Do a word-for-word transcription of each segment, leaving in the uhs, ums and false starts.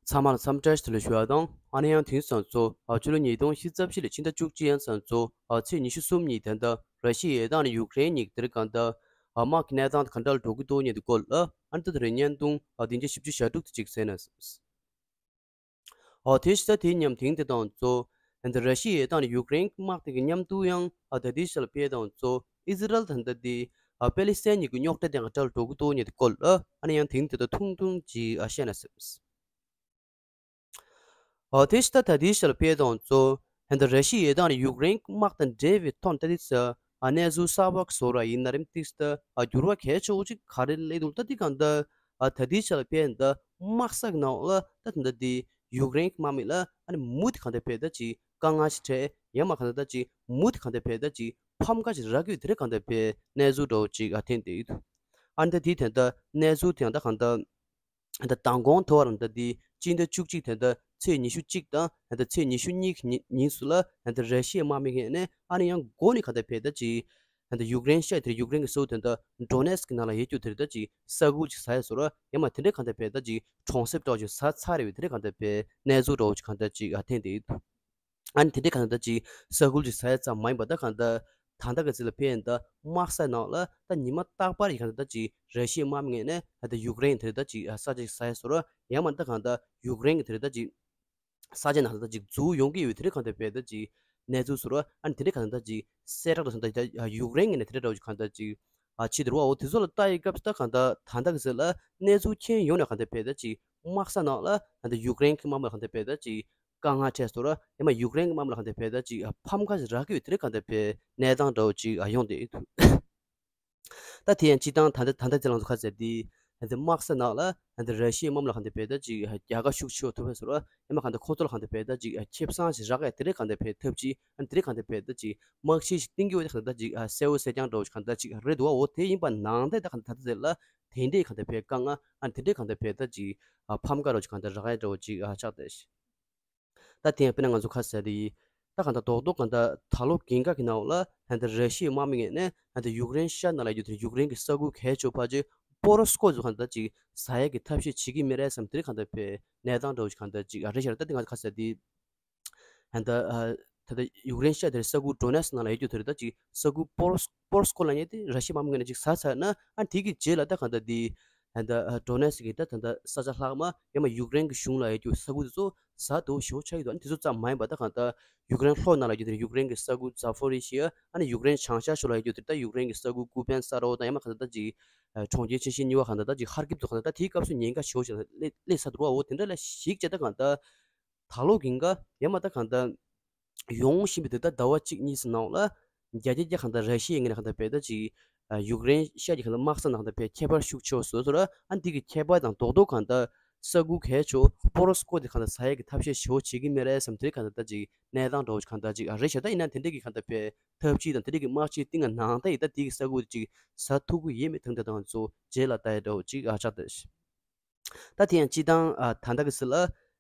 ཚང་མ་ལ་འཚམས་འདྲི་ཞུ་ལ་ཞུ་བ་དང་། ཨ་ནི་ཡང་དེང་སང་ཚོ་ཨ་ཕྱི་ལོ་ཉིས་སྟོང་ཉི་ཤུ་རྩ་བཞི་ལོའི་ཕྱི་ཟླ་བཅུ་གཅིག་ཡན་སང་ཚོ་ཨ་ཚེས་ཉི་ཤུ་གསུམ་ཉིན་ད་ལྟ་ར་ཤི་ཡའི་དང་ནི་ཡུཀ་རེན་གཉིས་ཀྱི་དེར་གང་ལྟར་ཨ་དམག་གི་གནས་སྟངས་ག་འདྲ་ལ་འགྲོ་གི་འདུག་ཉེ་དུ་སྐོར་ལ་ཨ་ནི་ད་ལྟ་རེ་བརྙན་ཐུང་ཨ་བདུན་བརྒྱ་བཞི་བཅུ་ཞེ་དྲུག་དེ་གཅིག་གསན་ན། ཨོ་དེ་ཤི་ད་དེའི་ཉམས་དེང་དེ་དང་གཙོ། ཨ་ནི་ར་ཤི་ཡའི་དང་ནི་ཡུཀ་རེན་དམག་དེ་གི་མཉམ་དུ་ཡང་ཨ་ད་དེའི་ཤལ་ཕེ་དང་གཙོ་ཨི་ཟི་རལ་དང་ད་དེ་ཨ་པེ་ལི་སི་ཐན་གཉིས་ཀྱི་རྙོག་དྲ་དེ་ག་འདྲ་ལ་འགྲོ་གི་འདུག་ཉེ་དུ་སྐོར་ལ་ཨ་ནི་ཡང་དེང་དེ་ད་ཐུང་ཐུང་ཅིག་ཨ་བཤད་ན་སེམས། ཨོ་དེ་ཤི་ད་ད་དེའི་ཤལ་ཕེ་དང་གཙོ། ཨ་ནི་ར་ཤི་ཡའི་དང་ནི་ཡུཀ་རེན་དམག་དང་འབྲེལ་བའི་ཐོག་ད་དེ་ས་ཨ་གནས་ཚུལ་གསར་པ་བཟོ་ར་ཡིན་ན་རིམ་ཏིག་ད་ཨ་འགྱུར་བ་གལ་ཆེ་བོ་ཅིག་ག་རེ་སླེབས་འདུག་ད་དེ་གང་ལྟར། ཨ་ད་དེའི་ཆ་ལ་ཕེ་ད་དམག་ས་ནང་ལ་ད་ད་དེ་ཡུཀ་རེན་དམག་མི་ལ་ཨ་ནི་མུ་དེ་གང་ལྟར་ཕེ་ད་ཅིག་དཀའ་ངལ་ཞིག་འཕྲད་ཡང་མ་གང་ལྟར་ད་ཅིག་མུ་དེ་གང་ལྟར་ཕེ་ད་ཅིག་ཕམ་ཁ་ཞིག་རག་གི་ཡོད་དེ་རེད་གང་ལྟར་ཕེ་གནས་ཚུལ་འདྲ་བོ་ཅིག་ཨ་ཐོན་བསྡད་ཡོད་འདུག་ཨ་ནི་ད་དེའི་དོན་དག་གནས་ཚུལ་དེ་ཡང་ད་གང་ལྟར་ད་མདང་དགོང་དེ་བར་ད་དེ་སྤྱི་ཟླ་བཅུ་གཅིག་དེ་ད་ཚེས་ཉི་ཤུ་གཅིག་དང་ད་ཚེས་ཉི་ཤུ་གཉིས་ཀྱི་ཉིན་ཉིན་སུ་ལ་ད་ར་ཤི་ཡའི་དམག་མི་ངོས་ནས་ཨ་ནི་ཡང་མགོ་ནས་གང་ལྟར་ཕེ་ད་ཅིག་ད་ཡུཀ་རེན་ཤར་དེར་ཡུཀ་རེན་གྱི་ས་ཁུལ་དེ་ད་ཌོ་ནེ་སི་ཀི་ནང་ལ་ཡོད་རྒྱུ་དེར་ད་ཅིག་ས་ཁུལ་ཅིག་ཟ་ཡ་བཟོ་ར་ཡང་མ་དེ་འདྲའི་གང་ལྟར་ཕེ་ད་ཅིག་གྲོང་གསེབ་འདྲ་བོ་ཅིག་ཟ་ཚར་རེད་བས་དེ་འདྲའི་གང་ལྟར་ཕེ་གནས་ཚུལ་འདྲ་བོ་ཅིག་གང་ལྟར་ཅིག་ཨ་ཐོན་བསྡད་ཡོད་འདུག་ཨ་ནི་དེ་འདྲའི་གང་ལྟར་ཅིག་ས་ཁུལ་ཅིག་ཟ་ཡ་ཙམ་མ་ཡིན་པ་ད་གང་ལྟར་ད་ལྟ་གི་ཚེ་ལ་ཕེ་ཡིན་ད་དམག་ས་ནང་ལ་ད་ཉི་མ་རྟག་པར་ཡི་གང་ལྟར་ད་ཅིག་ར་ཤི་ཡའི་དམག་མི་ངོས་ནས་ད་ཡུཀ་རེན་དེར་ད་ཅིག་ས་ཆ་ཅིག་ཟ་ཡ་བཟོ་ར་ཡང་མ་ད་གང་ལྟར་ཡུཀ་རེན་གྱི་དེར་ད་ཅིག་ས་ཆ་ནང་ད་ཅིག་འཛུལ་ཡོང་གི་ཡོད་དེ་འདྲའི་གང་ལྟར་ཕེ་ད་ཅིག་གནས་ཚུལ་བཟོ་ར་ཨ་ནི་དེ་འདྲའི་གང་ལྟར་ཅིག་གསལ་བསྒྲགས་དང་ད་ཡུཀ་རེན་ངོས་ནས་དེ་འདྲའི་འདྲ་བོ་ཅིག་གང་ལྟར་ཅིག་ཨ་ཕྱི་དེ་རུ་འོ་དེ་ཚོ་ལ་ལྟ་ཡི་སྐབས་སུ་ད་གང་ལྟར་ད་ལྟ་གི་ཚེ་ལ་གནས་ཚུལ་མཁྱེན་ཡོང་ནས་གང་ལྟར་ཕེ་ད་ཅིག་དམག་ས་ནང་ལ་གང་ལྟར་ཡུཀ་རེན་གྱི་དམག་མི་ལ་གང་ལྟར་ཕེ་ད་ཅིག་དཀའ་ངལ་འཕྲད་བཟོ་ར་ཡང་མ་ཡུཀ་རེན་གྱི་དམག་མི་ལ་གང་ལྟར་ཕེ་ད་ཅིག་ཨ་ཕམ་ཁ་ཞིག་རག་གི་ཡོད་དེ་འདྲའི་གང་ལྟར་ཕེ་གནས་སྟངས་འདྲ་བོ་ཅིག་ཨ་ཡོང་བསྡད་ཡོད་འདུག་ད་དེ་ཡང་སྤྱི་བཏང་ད་ལྟ་ད་ལྟ་དེ་ལ་ང་ཚོ་ཁ་གསལ་ཏེ་ད་ལྟ་དམག་ས་ནང་ལ་ད་ལྟ་ར་ཤི་ཡའི་དམག་མི་ལ་གང་ལྟར་ཕེ་ད་ཅིག་རྒྱལ་ཁ་ཤུགས་ཆེ་བ་ཐོབ་པ་བཟོ་ར་ཡང་མ་གང་ལྟར་ཁོ་ཚོ་ལ་གང་ལྟར་ཕེ་ད་ཅིག་ཁེ་བཟང་ཞིག་རག་ཡ་དེ་འདྲའི་གང་ལྟར་ཕེ་ཐབས་ཇུས་ཨ་དེ་འདྲའི་གང་ལྟར་ཕེ་ད་ཅིག་དམག་ཆས་ཤིག་བཏིང་གི་ཡོད་དེ་གང་ལྟར་ཅིག་གསལ་བོ་གསལ་རྐྱང་འདྲ་བོ་ཞིག་གང་ལྟར་ཅིག་རེད་འདུག་བ། འོ་དེ་ཡིན་པ་ནང་བསྟན་ད་གང་ལྟར་ད་ལྟ་དེ་ལ་དེ་འདྲའི་གང་ལྟར་ཕེ་དཀའ་ངལ་ཨ་དེ་འདྲའི་གང་ལྟར་ཕེ་ད་ཅིག་ཕམ་ཁ་འདྲ་བོ་ཅིག་གང་ལྟར་རག་ཡ་འདྲ་བོ་ཅིག་ཆགས་བསྡད་ཤག་ད་དེ་ཡང་དཔེར་ན་ང་ཚོ་ཁ་གསལ་ཏེ་ཡིན། ད་གང་ལྟར་རྡོག་རྡོག་གང་ལྟར་ད་ལོ་རྒན་ཁ་གི་ནང་ལ་ད་ལྟ་ར་ཤི་ཡའི་དམག་མི་ངོས་ནས་ད་ལྟ་ཡུཀ་རེན་ཤར་ནང་ལ་ཡོད་དེ་ཡུཀ་རེན་གྱི་ས་ཁུལ་གལ་ཆེ་བ་ཅིག་པོ་རོ་སི་ཀོ་ཚོ་གང་ལྟར་ཅིག་ཟ་ཡ་གི་ཐབས་ཤེས་བྱེད་ཀྱི་མེད་རེད་བསམ་དེ་གང་ལྟར་ཕེ་གནས་སྟངས་འདྲ་བོ་ཅིག་གང་ལྟར་ཅིག་རེད་ཤག་ད་དེ་ང་ཚོ་ཁ་གསལ་ཏེ་ད་ལྟ་ད་ལྟ་ཡུཀ་རེན་ཤར་དེར་ས་ཁུལ་ཌོ་ནེ་སི་ནང་ལ་ཡོད་རྒྱུ་དེ་རེད། ད་ཅིག་ས་ཁུལ་པོ་རོ་སི་པོ་རོ་སི་ཀོ་ལབ་མཁན་དེ་ར་ཤི་ཡའི་དམག་མི་ངོས་ནས་ཅིག་ཟ་ཚར་ན་ཨ་དེ་གི་རྗེས་ལ་ད་གང་ལྟར་དེ་ད་ལྟ་ཌོ་ནེ་སི་གི་ད་ད་ལྟ་ས་ཆ་ལྷག་མ་ཡང་མ་ཡུཀ་རེན་གྱི་གཞུང་ལ་ཡོད་རྒྱུ་ས་ཁུལ་དེ་ཚོ་ཟ་འདོད་ཞེ་པོ་ཆགས་ཀྱི་འདུག་ཨ་དེ་ཚོ་ཙམ་མ་ཡིན་པ་ད་གང་ལྟར་ཡུཀ་རེན་ལྷོ་ནང་ལ་ཡོད་དེ་ཡུཀ་རེན་གྱི་ས་ཁུལ་ཛ་ཕོ་རི་ཤི་ཡ་ཨ་ནི་ཡུཀ་རེན་བྱང་ཤར་ཕྱོགས་ལ་ཡོད་རྒྱུ་དེ་ད་ཡུཀ་རེན་གྱི་ས་ཁུལ་ཀུ་པན་ས་རོ་དང་ཡང་མ་གང་ལྟར་ད་ཅིག་གྲོང་ཁྱེར་ཆེ་ཤོས་གཉིས་པ་གང་ལྟར་ད་ཅིག་ཧར་ཀིབ་ཚོ་གང་ལྟར་ད་དེའི་སྐབས་སུ་ཉེན་ཁ་ཞེ་པོ་ཅིག་སླེབས་སླེབས་ཚར་འདུག་བ། འོ་དེ་འདྲ་ལ་གཞིགས་བྱས་ད་གང་ལྟར། ད་ལོ་གིན་ག་ཡང་མ་ད་གང་ལྟར་ཡོང་བཞིན་པའི་དེ་ད་ཟླ་བ་གཅིག་གཉིས་སུ་ནང་ལ་བརྒྱ་ཆ་བརྒྱ་གང་ལྟར་ར་ཤི་ཡའི་ངོས་ནས་གང་ལྟར་ཕེ་ད་ཅིག་ཡུཀ་རེན་ཤར་གྱི་གང་ལྟར་དམག་ས་ནང་གང་ལྟར་ཕེ་ཁྱད་པར་ཤུགས་ཆེ་བ་བཟོས་སོང་ར། ཨ་འདི་གི་ཁྱད་པར་དང་རྡོག་རྡོག་གང་ལྟར་ས་ཁུལ་གལ་ཆེ་བ་པོ་རོ་སི་ཀོ་དེ་གང་ལྟར་ཟ་ཡ་གི་ཐབས་ཤེས་ཞེ་པོ་བྱེད་ཀྱི་མེད་རེད་བསམ་དེ་གང་ལྟར་ད་ཅིག་གནས་སྟངས་འདྲ་བོ་ཅིག་གང་ལྟར་ཅིག་རེད་ཤག་ད་ཡིན་ན་དེ་འདྲ་གི་གང་ལྟར་ཕེ་ཐབས་ཇུས་དང་དེ་འདྲ་གི་དམག་ཆས་བཏིང་ང་ནང་ད་ཡི་ད་དེ་གི་ས་ཁུལ་དེ་ཅིག་ཟ་ཐུབ་ཀྱི་ཡོད་མེད་དང་འདྲ་དང་ཚོ་རྗེས་ལ་ལྟ་ཡ་འདྲ་བོ་ཅིག་ཨ་ཆགས་ད། ད་དེ་ཡང་སྤྱི་བཏང་ཨ་ད་ལྟ་གི་སྲིད་ལ་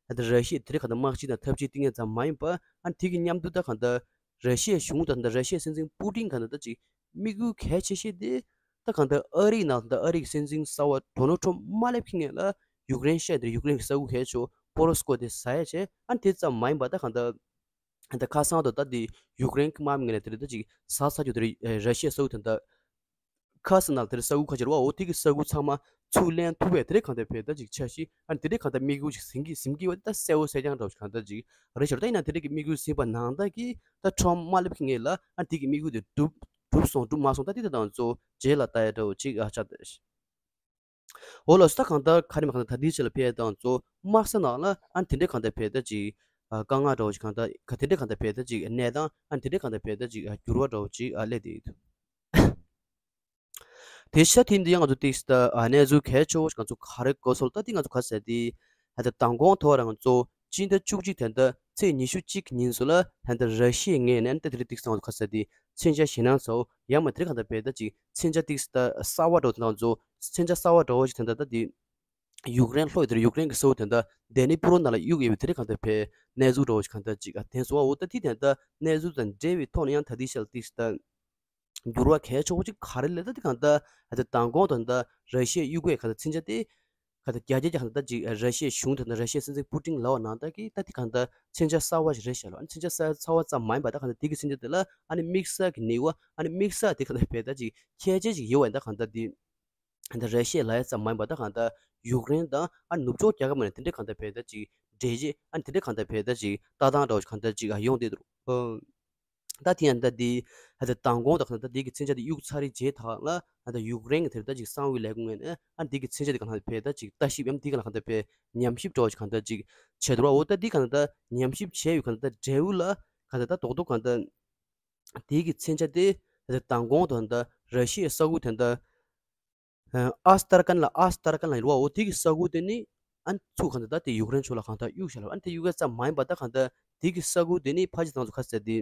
ད་ལྟ་ར་ཤི་ཡས་དེ་རིང་གང་ལྟར་དམག་སྤྱི་དང་ཐབས་ཇུས་བཏིང་མཁན་ཙམ་མ་ཡིན་པ། ཨ་དེ་གི་མཉམ་དུ་ད་གང་ལྟར་ར་ཤི་ཡའི་གཞུང་དང་ད་ལྟ་ར་ཤི་ཡའི་སྲིད་འཛིན་པུ་ཏིན་གང་ལྟར་ད་ཅིག་དམིགས་ཡུལ་གལ་ཆེ་ཤོས་དེ་ད་གང་ལྟར་ཨ་རིའི་ནང་ད་ལྟ་ཨ་རི་གི་སྲིད་འཛིན་གསར་པ་ཌོ་ནལ་ཊམ་མ་སླེབས་ཁེངས་ངེས་ལ་ཡུཀ་རེན་ཤར་དེར་ཡུཀ་རེན་གྱི་ས་ཁུལ་གལ་ཆེ་པོ་རོ་སི་ཀོ་དེ་ཟ་ཡ་བྱས། ཨ་དེ་ཙམ་མ་ཡིན་པ་ད་གང་ལྟར་ད་ཁ་སང་དུ་ད་དེ་ཡུཀ་རེན་གྱི་དམག་མི་ངོས་ནས་དེ་རིང་ད་ཅིག་ཟ་ཚར་རྒྱུ་དེ་རེད། ར་ཤི་ཡའི་ས་ཁུལ་དེ་ད། ཁ་སང་ནང་དེར་ས་ཁུལ་ཁ་ཤས་རེད་བ། འོ་དེ་གི་ས་ཁུལ་ཚང་མ་ཚུར་ལེན་ཐུབ་པའི་དེ་རིང་གང་ལྟར་ཕེ་ད་ཅིག་འཆར་གཞི་ཨ་ནི་དེ་རིང་གང་ལྟར་དམིགས་ཡུལ་ཅིག་ཟིན་གྱི་ཟིན་གྱི་བ་དེ་ད་གསལ་བོ་གསལ་རྐྱང་འདྲ་བོ་ཞིག་གང་ལྟར་ཅིག་རེད་ཤག་ད་ཡིན་ན་དེ་རིང་གི་དམིགས་ཡུལ་ཟིན་པ་ནང་ལྟར་གྱི་ད་ཊམ་མ་སླེབས་ཁེངས་ངེས་ལ་ཨ་ནི་དེ་གི་དམིགས་ཡུལ་དེ་འགྲུབ་འགྲུབ་སོང་འགྲུབ་མ་སོང་ད་དེ་ད་དང་ཚོ་རྗེས་ལ་ལྟ་ཡ་འདྲ་བོ་ཅིག་ཨ་ཆགས་ད། འོ་ལགས་སོ། ད་གང་ལྟར་ག་རེ་མ་གང་ལྟར་ད་ལྟའི་ཆ་ལ་ཕེ་ཡ་དང་ཚོ་དམག་ས་ནང་ལ་ཨ་ནི་དེ་འདྲའི་གང་ལྟར་ཕེ་ད་ཅིག་ཨ་དཀའ་ངལ་འདྲ་བོ་ཞིག་གང་ལྟར་ག་དེ་འདྲའི་གང་ལྟར་ཕེ་ད་ཅིག་གནས་སྟངས་ཨ་ནི་དེ་འདྲའི་གང་ལྟར་ཕེ་ད་ཅིག་ཨ་འགྱུར་བ་འདྲ་བོ་ཅིག་ཨ་སླེབས་བསྡད་ཡོད་འདུག་དེ་ཤ་དེ་འདི་ཡང་ང་ཚོ་ཏིག་སི་ད་ཨ་གནས་ཚུལ་གལ་ཆེ་བོ་ཞིག་ང་ཚོ་ག་རེ་གོ་སོང་ལ་ད་འདི་ང་ཚོ་ག་ཟེར་དེ་ཨ་ད་མདང་དགོང་ཐོག་ར་ང་ཚོ་སྤྱི་ཟླ་བཅུ་གཅིག་དེ་འདྲ་ཚེས་ཉི་ཤུ་གཅིག་ཉིན་སུ་ལ་ད་ལྟ་ར་ཤི་ཡའི་ངོས་ནས་ད་དེ་རིང་ཏིག་སི་ང་ཚོ་ག་ཟེར་དེ་མཚོན་ཆ་ཞེད་སྣང་ཚོ་ཡང་མ་དེ་རིང་གང་ལྟར་ཕེ་ད་ཅིག་མཚོན་ཆ་ཏིག་སི་ད་གསར་པ་འདྲ་བོ་དེ་ང་ཚོ་མཚོན་ཆ་གསར་པ་འདྲ་བོ་ཞིག་དེ་འདྲ་ད་དེ་ཡུཀ་རེན་ལྷོ་ཡི་དེར་ཡུཀ་རེན་གྱི་ས་ཁུལ་དེ་འདྲ་ཌེ་ནི་པུ་རོ་ནང་ལ་གཡུག་ཡོད་པའི་དེ་རིང་གང་ལྟར་ཕེ་གནས་ཚུལ་འདྲ་བོ་ཞིག་གང་ལྟར་ཅིག་ཨ་ཐོན་སོང་བ། འོ་ད་དེ་དེ་འདྲ་གནས་ཚུལ་དང་འབྲེལ་བའི་ཐོག་ནས་ཡང་ད་ལྟའི་ཆ་ལ་ཏིག་སི་ད་འགྱུར་བ་གལ་ཆེ་བོ་ཅིག་ག་རེ་སླེབས་ད་དེ་གང་ལྟར་ཨ་ད་མདང་དགོང་དང་ད་ར་ཤི་ཡས་གཡུག་པའི་གང་ལྟར་མཚོན་ཆ་དེ་ གང་ལྟར་རྒྱ་སྐྱེད་ཀྱི་གང་ལྟར་ཅིག་ར་ཤི་ཡའི་གཞུང་དེ་དང་ར་ཤི་ཡའི་སྲིད་འཛིན་པུ་ཏིན་ལབ་པ་ནང་ལྟར་གྱི་ད་དེ་གང་ལྟར་མཚོན་ཆ་གསར་པ་ཞིག་རེད་ཤག་ལ། ཨ་ནི་མཚོན་ཆ་གསར་གསར་པ་ཙམ་མ་ཡིན་པ་ད་གང་ལྟར་དེ་གི་མཚོན་ཆ་དེ་ལ་ཨ་ནི་དམིགས་བསལ་གྱི་ནུས་པ། ཨ་ནི་དམིགས་བསལ་དེ་གང་ལྟར་བས་ད་ཅིག་ཁྱད་ཆོས་ཅིག་ཡོད་པ་ཡིན་ད་གང་ལྟར་དེ་ད་ར་ཤི་ཡ་ལབ་ཡ་ཙམ་མ་ཡིན་པ་ད་གང་ལྟར་ཡུཀ་རེན་དང་ཨ་ནི་ནུབ་ཕྱོགས་རྒྱལ་ཁབ་ནས་དེ་འདྲའི་གང་ལྟར་བས་ད་ཅིག་འབྲེལ་བྱེད། ཨ་ནི་དེ་འདྲའི་གང་ལྟར་བས་ད་ཅིག་ལྟ་སྟངས་འདྲ་བོ་ཞིག་གང་ལྟར་ཅིག་ཡོང་བསྡད་འདུག་ཨོ། ད་དེ་ཡང་ད་དེ་ད་ལྟ་མདང་དགོང་དང་གང་ལྟར་དེ་གི་མཚོན་ཆ་དེ་གཡུག་ཚར་རེད་རྗེས་ད་ལ་ད་ལྟ་ཡུཀ་རེན་གྱི་དེར་ད་ཅིག་གསང་བའི་ལས་ཁུངས་ངོས་ནས་ཨ་ནི་དེ་གི་མཚོན་ཆ་དེ་གང་ལྟར་བས་ད་ཅིག་ལྟ་ཞིབ་ཡང་དེ་ག་ལ་གང་ལྟར་བས་ཉམས་ཞིབ་འདྲ་བོ་ཞིག་གང་ལྟར་ཅིག་བྱས་འདུག་ར། འོ་ད་དེ་གང་ལྟར་ཉམས་ཞིབ་བྱས་ཡོད་གང་ལྟར་འབྲས་བུ་ལ་གང་ལྟར་ད་རྡོག་རྡོག་གང་ལྟར་དེ་གི་མཚོན་ཆ་དེ་ད་ལྟ་མདང་དགོང་དང་ད་ར་ཤི་ཡའི་ས་ཁུལ་དེ་ད་ཨ་སྟར་ཀན་ལ་ཨ་སྟར་ཀན་ལ་ཡོད་པ། འོ་དེ་གི་ས་ཁུལ་དེ་ནི་ཨ་ནི་ཚུར་གང་ལྟར་ད་དེ་ཡུཀ་རེན་ཕྱོགས་ལ་གང་ལྟར་གཡུགས་བཞག་ལ། ཨ་ནི་དེ་གཡུགས་ཡ་ཙམ་མ་ཡིན་པ་ད་གང་ལྟར་དེ་གི་ས་ཁུལ་དེ་ནི་ཕལ་ཆེར་ད་ང་ཚོ་ག་ཟེར་དེ་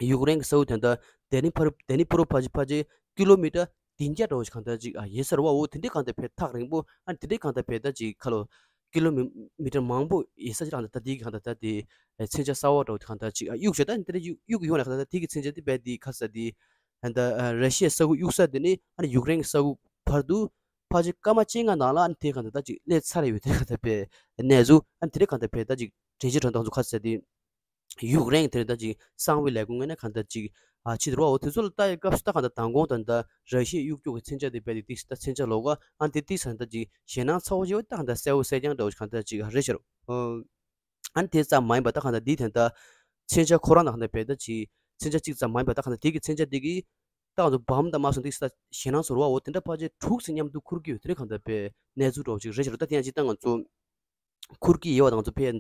ཡུཀ་རེན་གྱི་ས་ཁུལ་དེ་འདྲ་དེ་ནི་ཕར་དེ་ནི་ཕུ་རུ་ཕལ་ཆེར་ཕལ་ཆེར་ཀི་ལོ་མི་ཊར་བདུན་བརྒྱ་འདྲ་བོ་ཞིག་གང་ལྟར་ཅིག་ཨ་ཡོད་ས་རེད་པ། འོ་དེ་འདྲའི་གང་ལྟར་བས་ཐག་རིང་པོ། ཨ་ནི་དེ་འདྲའི་གང་ལྟར་བས་ད་ཅིག་ཁ་ལོ་ཀི་ལོ་མི་མི་ཊར་མང་པོ་ཡོད་ས་ཅིག་གང་ལྟར་ད་དེ་གི་གང་ལྟར་ད་དེ་མཚོན་ཆ་གསར་པ་འདྲ་བོ་དེ་གང་ལྟར་ཅིག་ཨ་གཡུགས་བཞག་ད་ནི་དེ་འདྲ་གཡུག་གཡུག་ཡོང་ལ་གང་ལྟར་ད་དེ་གི་མཚོན་ཆ་དེ་བས་དེ་ག་ཟེར་དེ་ད་ལྟ་ར་ཤི་ཡའི་ས་ཁུལ་གཡུག་ས་དེ་ནི་ཨ་ནི་ཡུཀ་རེན་གྱི་ས་ཁུལ་བར་དུ་ཕལ་ཆེར་སྐར་མ་བཅོ་ལྔ་ནང་ལ་ཨ་ནི་དེ་གང་ལྟར་ད་ཅིག་སླེབས་ཚར་ཡོད་དེ་གང་ལྟར་བས་གནས་ཚུལ། ཨ་ནི་དེ་འདྲའི་གང་ལྟར་བས་ད་ཅིག་འགྲེལ་བརྗོད་འདྲ་བོ་དང་ཚོ་ག་ཟེར་དེ། ཡུཀ་རེན་དེར་ད་ཅིག་གསང་བའི་ལས་ཁུངས་ངོས་ནས་གང་ལྟར་ཅིག་ཨ་ཕྱི་དྲོ་བ་འོ་དེ་ཚོ་ལ་ལྟ་ཡི་སྐབས་སུ་ད་གང་ལྟར་མདང་དགོང་དང་ད་ར་ཤི་ཡའི་གཡུག་རྒྱུག་གི་མཚོན་ཆ་དེ་རྦད་དེ་ཏིག་ད་མཚོན་ཆ་ལོག་ག་ཨ་དེ་ཏིག་ས་ད་ཅིག་ཞེད་སྣང་ཚ་བོ་ཞིག་ད་གང་ལྟར་གསལ་བོ་གསལ་རྐྱང་འདྲ་བོ་ཞིག་གང་ལྟར་ཅིག་རེད་ཤག་རོ། ཨ་དེ་ཙམ་མ་ཡིན་པ་ད་གང་ལྟར་འདི་དེ་ད་མཚོན་ཆ་ཁོ་རང་ད་གང་ལྟར་རྦད་ད་ཅིག་མཚོན་ཆ་གཅིག་ཙམ་མ་ཡིན་པ་ད་གང་ལྟར་དེ་གི་མཚོན་ཆ་དེ་གི་ད་ང་ཚོ་བམ་དང་མ་སོང་ཏིག་ས་ཞེད་སྣང་ཚ་བོ་འོ་དེ་འདྲ་ཕལ་ཆེར་དྲུག་ཙམ་མཉམ་དུ་འཁུར་གྱི་ཡོད་དེ་རེད་གང་ལྟར་རྦད་གནས་ཚུལ་འདྲ་བོ་ཅིག་རེད་ཤག་རོ། ད་དེ་ཡང་ཅིག་ད་ང་ཚོ་འཁུར་གྱི་ཡོད་པ་དང་ཚོ་ཕེ་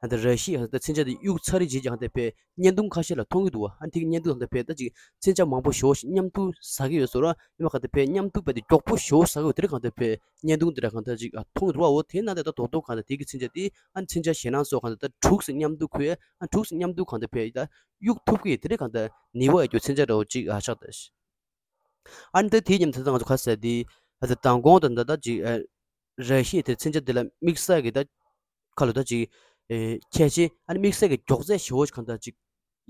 ད་ར་ཤི་ཡ་ད་མཚོན་ཆ་དེ་གཡུག་ཚར་རེ་རྗེས་ཀྱང་ད་ཕེ་བརྙན་ཐུང་ཁ་ཤས་ལ་མཐོང་གི་འདུག་བ། ཨ་དེ་གི་བརྙན་ཐུང་ད་ཕེ་ད་ཅིག་མཚོན་ཆ་མང་པོ་ཞེ་པོ་ཞིག་མཉམ་དུ་ཟ་གི་ཡོད་ཟེར་ར། ཡིན་པ་ག་ད་ཕེ་མཉམ་དུ་ཕེ་དེ་མགྱོགས་པོ་ཞེ་པོ་ཟ་གི་ཡོད་དེ་རེད་གང་ད་ཕེ་བརྙན་ཐུང་དེ་འདྲ་གང་ད་ཅིག་ཨ་མཐོང་གི་འདུག་བ། འོ་དེ་ན་ད་ད་རྡོག་རྡོག་གང་ད་དེ་གི་མཚོན་ཆ་དེ་ཨ་མཚོན་ཆ་ཞེད་སྣང་སོགས་གང་ད་ད་དྲུག་ཙམ་མཉམ་དུ་ཁུར་ཡ་ཨ་དྲུག་ཙམ་མཉམ་དུ་གང་ད་ཕེ་ད་གཡུག་ཐུབ་གི་ཡོད་དེ་རེད་གང་ད་ནུས་པ་ཡོད་རྒྱུ་མཚོན་ཆ་འདྲ་བོ་ཅིག་ཨ་ཆགས་ད། ཨ་ནི་ད་དེའི་མཉམ་དུ་ད་ང་ཚོ་ག་ཟེར་དེ་ད་ལྟ་མདང་དགོང་དང་ད་ལྟ་ཅིག་ཨ་ར་ཤི་ཡའི་དེ་མཚོན་ཆ་དེ་ལ་དམིགས་བསལ་གྱི་ད་ཁ་ལོ་ད་ཅིག་ཨེ་ཁྱད་ཆེ་ཨ་ནི་དམིགས་བསལ་གྱི་མགྱོགས་ཚད་ཞེ་པོ་ཞིག་གང་ལྟར་ཅིག་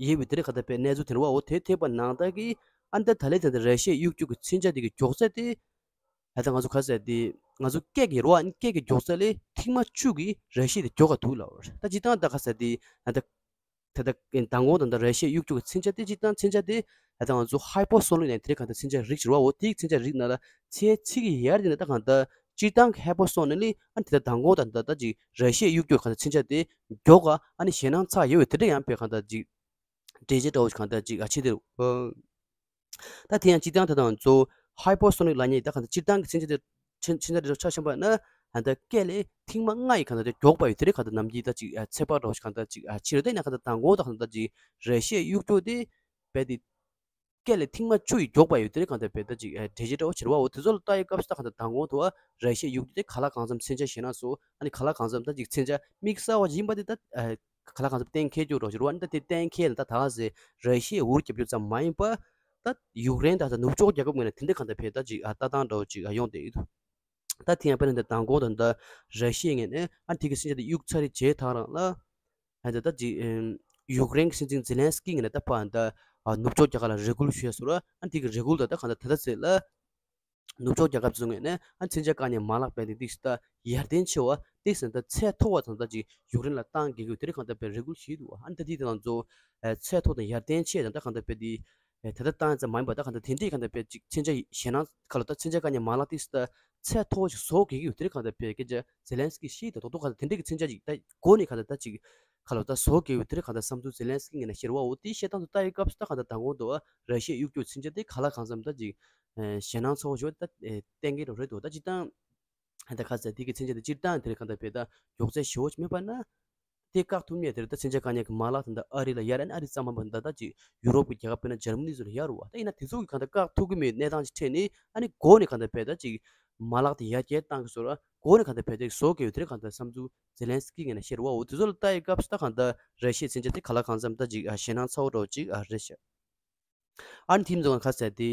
ཡོད་པའི་དེ་རེད་གང་ལྟར་བས་གནས་ཚུལ་དེ་རེད་བ། འོ་དེ་ཐེབས་པ་ནང་ལྟར་གྱི་ཨ་ནི་ད་ད་ལན་དེ་ད་ར་ཤི་ཡའི་གཡུག་རྒྱུག་གི་མཚོན་ཆ་དེ་གི་མགྱོགས་ཚད་དེ་ད་ལྟ་ང་ཚོ་ག་ཟེར་དེ་ང་ཚོ་སྐད་ཀྱི་རེད་བ། ཨ་ནི་སྐད་ཀྱི་མགྱོགས་ཚད་ལས་ཐིག་མ་བཅུ་གི་ར་ཤི་ཡ་དེ་མགྱོགས་ག་འདུག་ལབ་པ་རེད། ད་སྤྱིར་བཏང་ད་ག་ཟེར་དེ་ད་ལྟ་ད་ལྟ་མདང་དགོང་དང་ད་ར་ཤི་ཡའི་གཡུག་རྒྱུག་གི་མཚོན་ཆ་དེ་སྤྱིར་བཏང་མཚོན་ཆ་དེ་ད་ལྟ་ང་ཚོ་ཧའི་པར་སོ་ནིག་ལབ་དེ་གང་ལྟར་མཚོན་ཆ་རིགས་ཤིག་རེད་བ། འོ་དེའི་མཚོན་ཆ་རིགས་ནང་ལ་ཚེ་ཚིག་གི་ཡར་དེ་ནས་ད་གང་ལྟར་སྤྱིར་བཏང་གི་ཧའི་པར་སོ་ནིག་ལས་ཨ་ནི་དེ་ལྟར་མདང་དགོང་དང་ད་ལྟ་ཅིག་ར་ཤི་ཡའི་གཡུག་རྒྱུག་གང་ལྟར་མཚོན་ཆ་དེ་མགྱོགས་ག་ཨ་ནི་ཞེད་སྣང་ཚ་ཡོད་དེ་འདྲ་ཡང་བས་གང་ལྟར་ཅིག་འགྲེལ་བྱེད་འདྲ་བོ་ཞིག་གང་ལྟར་ཅིག་ཨ་ཆེ་དེ་རེད། ད་དེ་ཡང་སྤྱིར་བཏང་ད་ལྟ་ང་ཚོ་ཧའི་པར་སོ་ནིག་ལབ་མཁན་ད་གང་ལྟར་སྤྱིར་བཏང་གི་མཚོན་ཆ་དེ་མཚོན་མཚོན་ཆ་དེ་ཆ་བཞག་པ་ན་ད་ལྟ་སྐད་ལས་ཐིག་མ་ལྔ་ཡི་གང་ལྟར་དེ་མགྱོགས་པ་ཡོད་དེ་རེད་གང་ལྟར་ནམ་རྒྱུན་ད་ཅིག་ཨ་ཚོད་དཔག་འདྲ་བོ་ཞིག་གང་ལྟར་ཅིག་ཨ་ཕྱིར་ད་ཡིན་ན་གང་ལྟར་མདང་དགོང་ད་གང་ལྟར་ཅིག་ར་ཤི་ཡའི་གཡུག་རྒྱུག་དེ་རྦད་དེ་སྐད་ལས་ཐིག་མ་བཅུ་ཡི་མགྱོགས་པ་ཡོད་དེ་རེད་གང་ལྟར་རྦད་ད་ཅིག་ཨ་འགྲེལ་བྱེད་འདྲ་བོ་ཕྱིར་བ། འོ་དེ་ཚོ་ལ་ལྟ་ཡི་སྐབས་སུ་ད་གང་ལྟར་མདང་དགོང་དུ་བ་ར་ཤི་ཡའི་གཡུག་རྒྱུག་དེ་ག་ལ་གང་འཚམ་མཚོན་ཆ་ཞེད་སྣང་སོགས་ཨ་ནི་ག་ལ་གང་འཚམ་ད་ཅིག་མཚོན་ཆ་དམིགས་བསལ་བ་ཡིན་པ་དེ་ད་ཨ་ག་ལ་གང་འཚམ་གཏན་འཁེལ་རྒྱུ་འདྲ་བོ་ཞིག་རེད་བ། ཨ་ནི་ད་དེ་གཏན་འཁེལ་ལ་ད་ད་ག་ཟེ་ར་ཤི་ཡའི་འུར་རྒྱབ་རྒྱུ་ཙམ་མ་ཡིན་པ་ད་ཡུཀ་རེན་ད་ད་ནུབ་ཕྱོགས་རྒྱལ་ཁབ་ངོས་ནས་དེ་འདྲ་གང་ལྟར་བས་ད་ཅིག་ཨ་ལྟ་སྟངས་འདྲ་བོ་ཅིག་ཨ་ཡོང་བསྡད་ཡོད་འདུག་ད་དེ་ཡང་དཔེར་ན་ད་མདང་དགོང་དང་ད་ར་ཤི་ཡའི་ངོས་ནས་ཨ་དེ་གི་མཚོན་ཆ་དེ་གཡུག་ཚར་རེ་བྱས་ཐག་རང་ལ་ཨ་ད་ད་ཅིག་ཨམ་ཡུཀ་རེན་གྱི་སྲིད་འཛིན་ཛེ་ལན་སི་ཀི་ངོས་ནས་ད་ཕར་ད་ཨ་ནུབ་ཕྱོགས་རྒྱལ་ཁབ་ལ་རེ་སྐུལ་ཞུས་སོང་ར། ཨ་དེ་གི་རེ་སྐུལ་དང་ད་གང་ལྟར་ད་ལྟ་ཚེ་ལ་ནུབ་ཕྱོགས་རྒྱལ་ཁབ་ཚོའི་ངོས་ནས་ཨ་མཚོན་ཆ་བཀག་ཉར་མ་ལག་རྦད་དེ་ཏིག་ཙམ་ད་ཡར་ལྡན་ཆེ་བ་ཏིག་ཙམ་ད་ཚད་མཐོ་བ་ཙམ་ད་ཅིག་ཡུཀ་རེན་ལ་བཏང་དགོས་ཀྱི་ཡོད་དེ་རེད་གང་ལྟར་རྦད་རེ་སྐུལ་བྱས་འདུག་ཨ་ནི་ད་དེ་དེ་ང་ཚོ་ཨ་ཚད་མཐོ་དང་ཡར་ལྡན་ཆེ་དང་ད་གང་ལྟར་རྦད་དེ་ཨ་ད་ལྟ་བཏང་ཙམ་མ་ཡིན་པ་ད་གང་ལྟར་དེ་འདྲས་གང་ལྟར་རྦད་ཅིག་མཚོན་ཆ་ཞེད་སྣང་ཁ་ལོ་ད་མཚོན་ཆ་བཀག་ཉར་མ་ལག་ཏིག་ཙམ་ད་ཚད་མཐོ་བ་ཞིག་བཟོ་དགོས་ཀྱི་ཡོད་དེ་རེད་གང་ལྟར་རྦད་སྐད་ཆ་ཛེ་ལན་སི་ཀི་བཤད་ཡོད་ད་རྡོག་རྡོག་གང་ལྟར་དེ་འདྲས་ཀྱི་མཚོན་ཆ་ཅིག་ད་མགོ་ནས་གང་ལྟར་ད་ཅིག་ཁ་ལོ་ད་བཟོ་དགོས་ཡོད་དེ་རེད་གང་ལྟར་བསམ་ཚུལ་ཛེ་ལན་སི་ཀི་ངོས་ནས་བཤད་རེད་བ། འོ་དེ་བཤད་སྟངས་སུ་ལྟ་ཡི་སྐབས་སུ་ད་གང་ལྟར་མདང་དགོང་དུ་བ་ར་ཤི་ཡའི་གཡུག་རྒྱུག་མཚོན་ཆ་དེ་ག་ལ་གང་འཚམ་ད་ཅིག་ཨ་ཞེད་སྣང་ཚ་བོ་ཞིག་ད་ཨ་གཏན་འཁེལ་འགྲོ་རེད་འདུག་ད་སྤྱིར་བཏང་ད་ག་ཟེར་དེ་གི་མཚོན་ཆ་དེ་སྤྱིར་བཏང་དེ་རེད་གང་ལྟར་བས་ད་མགྱོགས་ཚད་ཞེ་པོ་ཅིག་མེད་པ་ན་དེ་བཀག་ཐུབ་མཁན་དེ་རེད། ད་མཚོན་ཆ་བཀག་ཉར་གྱི་མ་ལག་དེ་འདྲ་ཨ་རི་ལ་ཡར་ཨ་ནི་ཨ་རི་ཙམ་མ་ཡིན་པ་འདྲ་ད་ཅིག་ཡུ་རོབ་ཀྱི་རྒྱལ་ཁབ་དཔེར་ན་འཇར་མ་ནི་ཚོ་ལ་ཡར་རུ་བ། ད་ཡིན་ན་དེ་ཚོ་གི་གང་ལྟར་བཀག་ཐུབ་ཀྱི་མེད་གནས་སྟངས་ཅིག་འཕྲད་ནས་ཨ་ནི་མགོ་ནས་གང་ལྟར་བས་ད་ཅིག་མ་ལག་དེ་ཡར་རྒྱས་བཏང་གི་བཟོ་ར་མགོ་ནས་གང་ལྟར་བས་ད་བཟོ་དགོས་ཡོད་དེ་རེད་གང་ལྟར་བསམ་ཚུལ་ཛེ་ལན་སི་ཀི་ངོས་ནས་བཤད་རེད་བ། འོ་དེ་ཚོ་ལ་ལྟ་ཡི་སྐབས་སུ་ད་གང་ལྟར་ར་ཤི་ཡའི་མཚོན་ཆ་དེ་ག་ལ་གང་འཚམ་ད་ཅིག་ཨ་ཞེད་སྣང་ཚ་བོ་འདྲ་བོ་ཅིག་ཨ་རེད་ཤག་ཨ་ནི་དེ་ཚོ་གང་ལ་ག་ཟེར་དེ་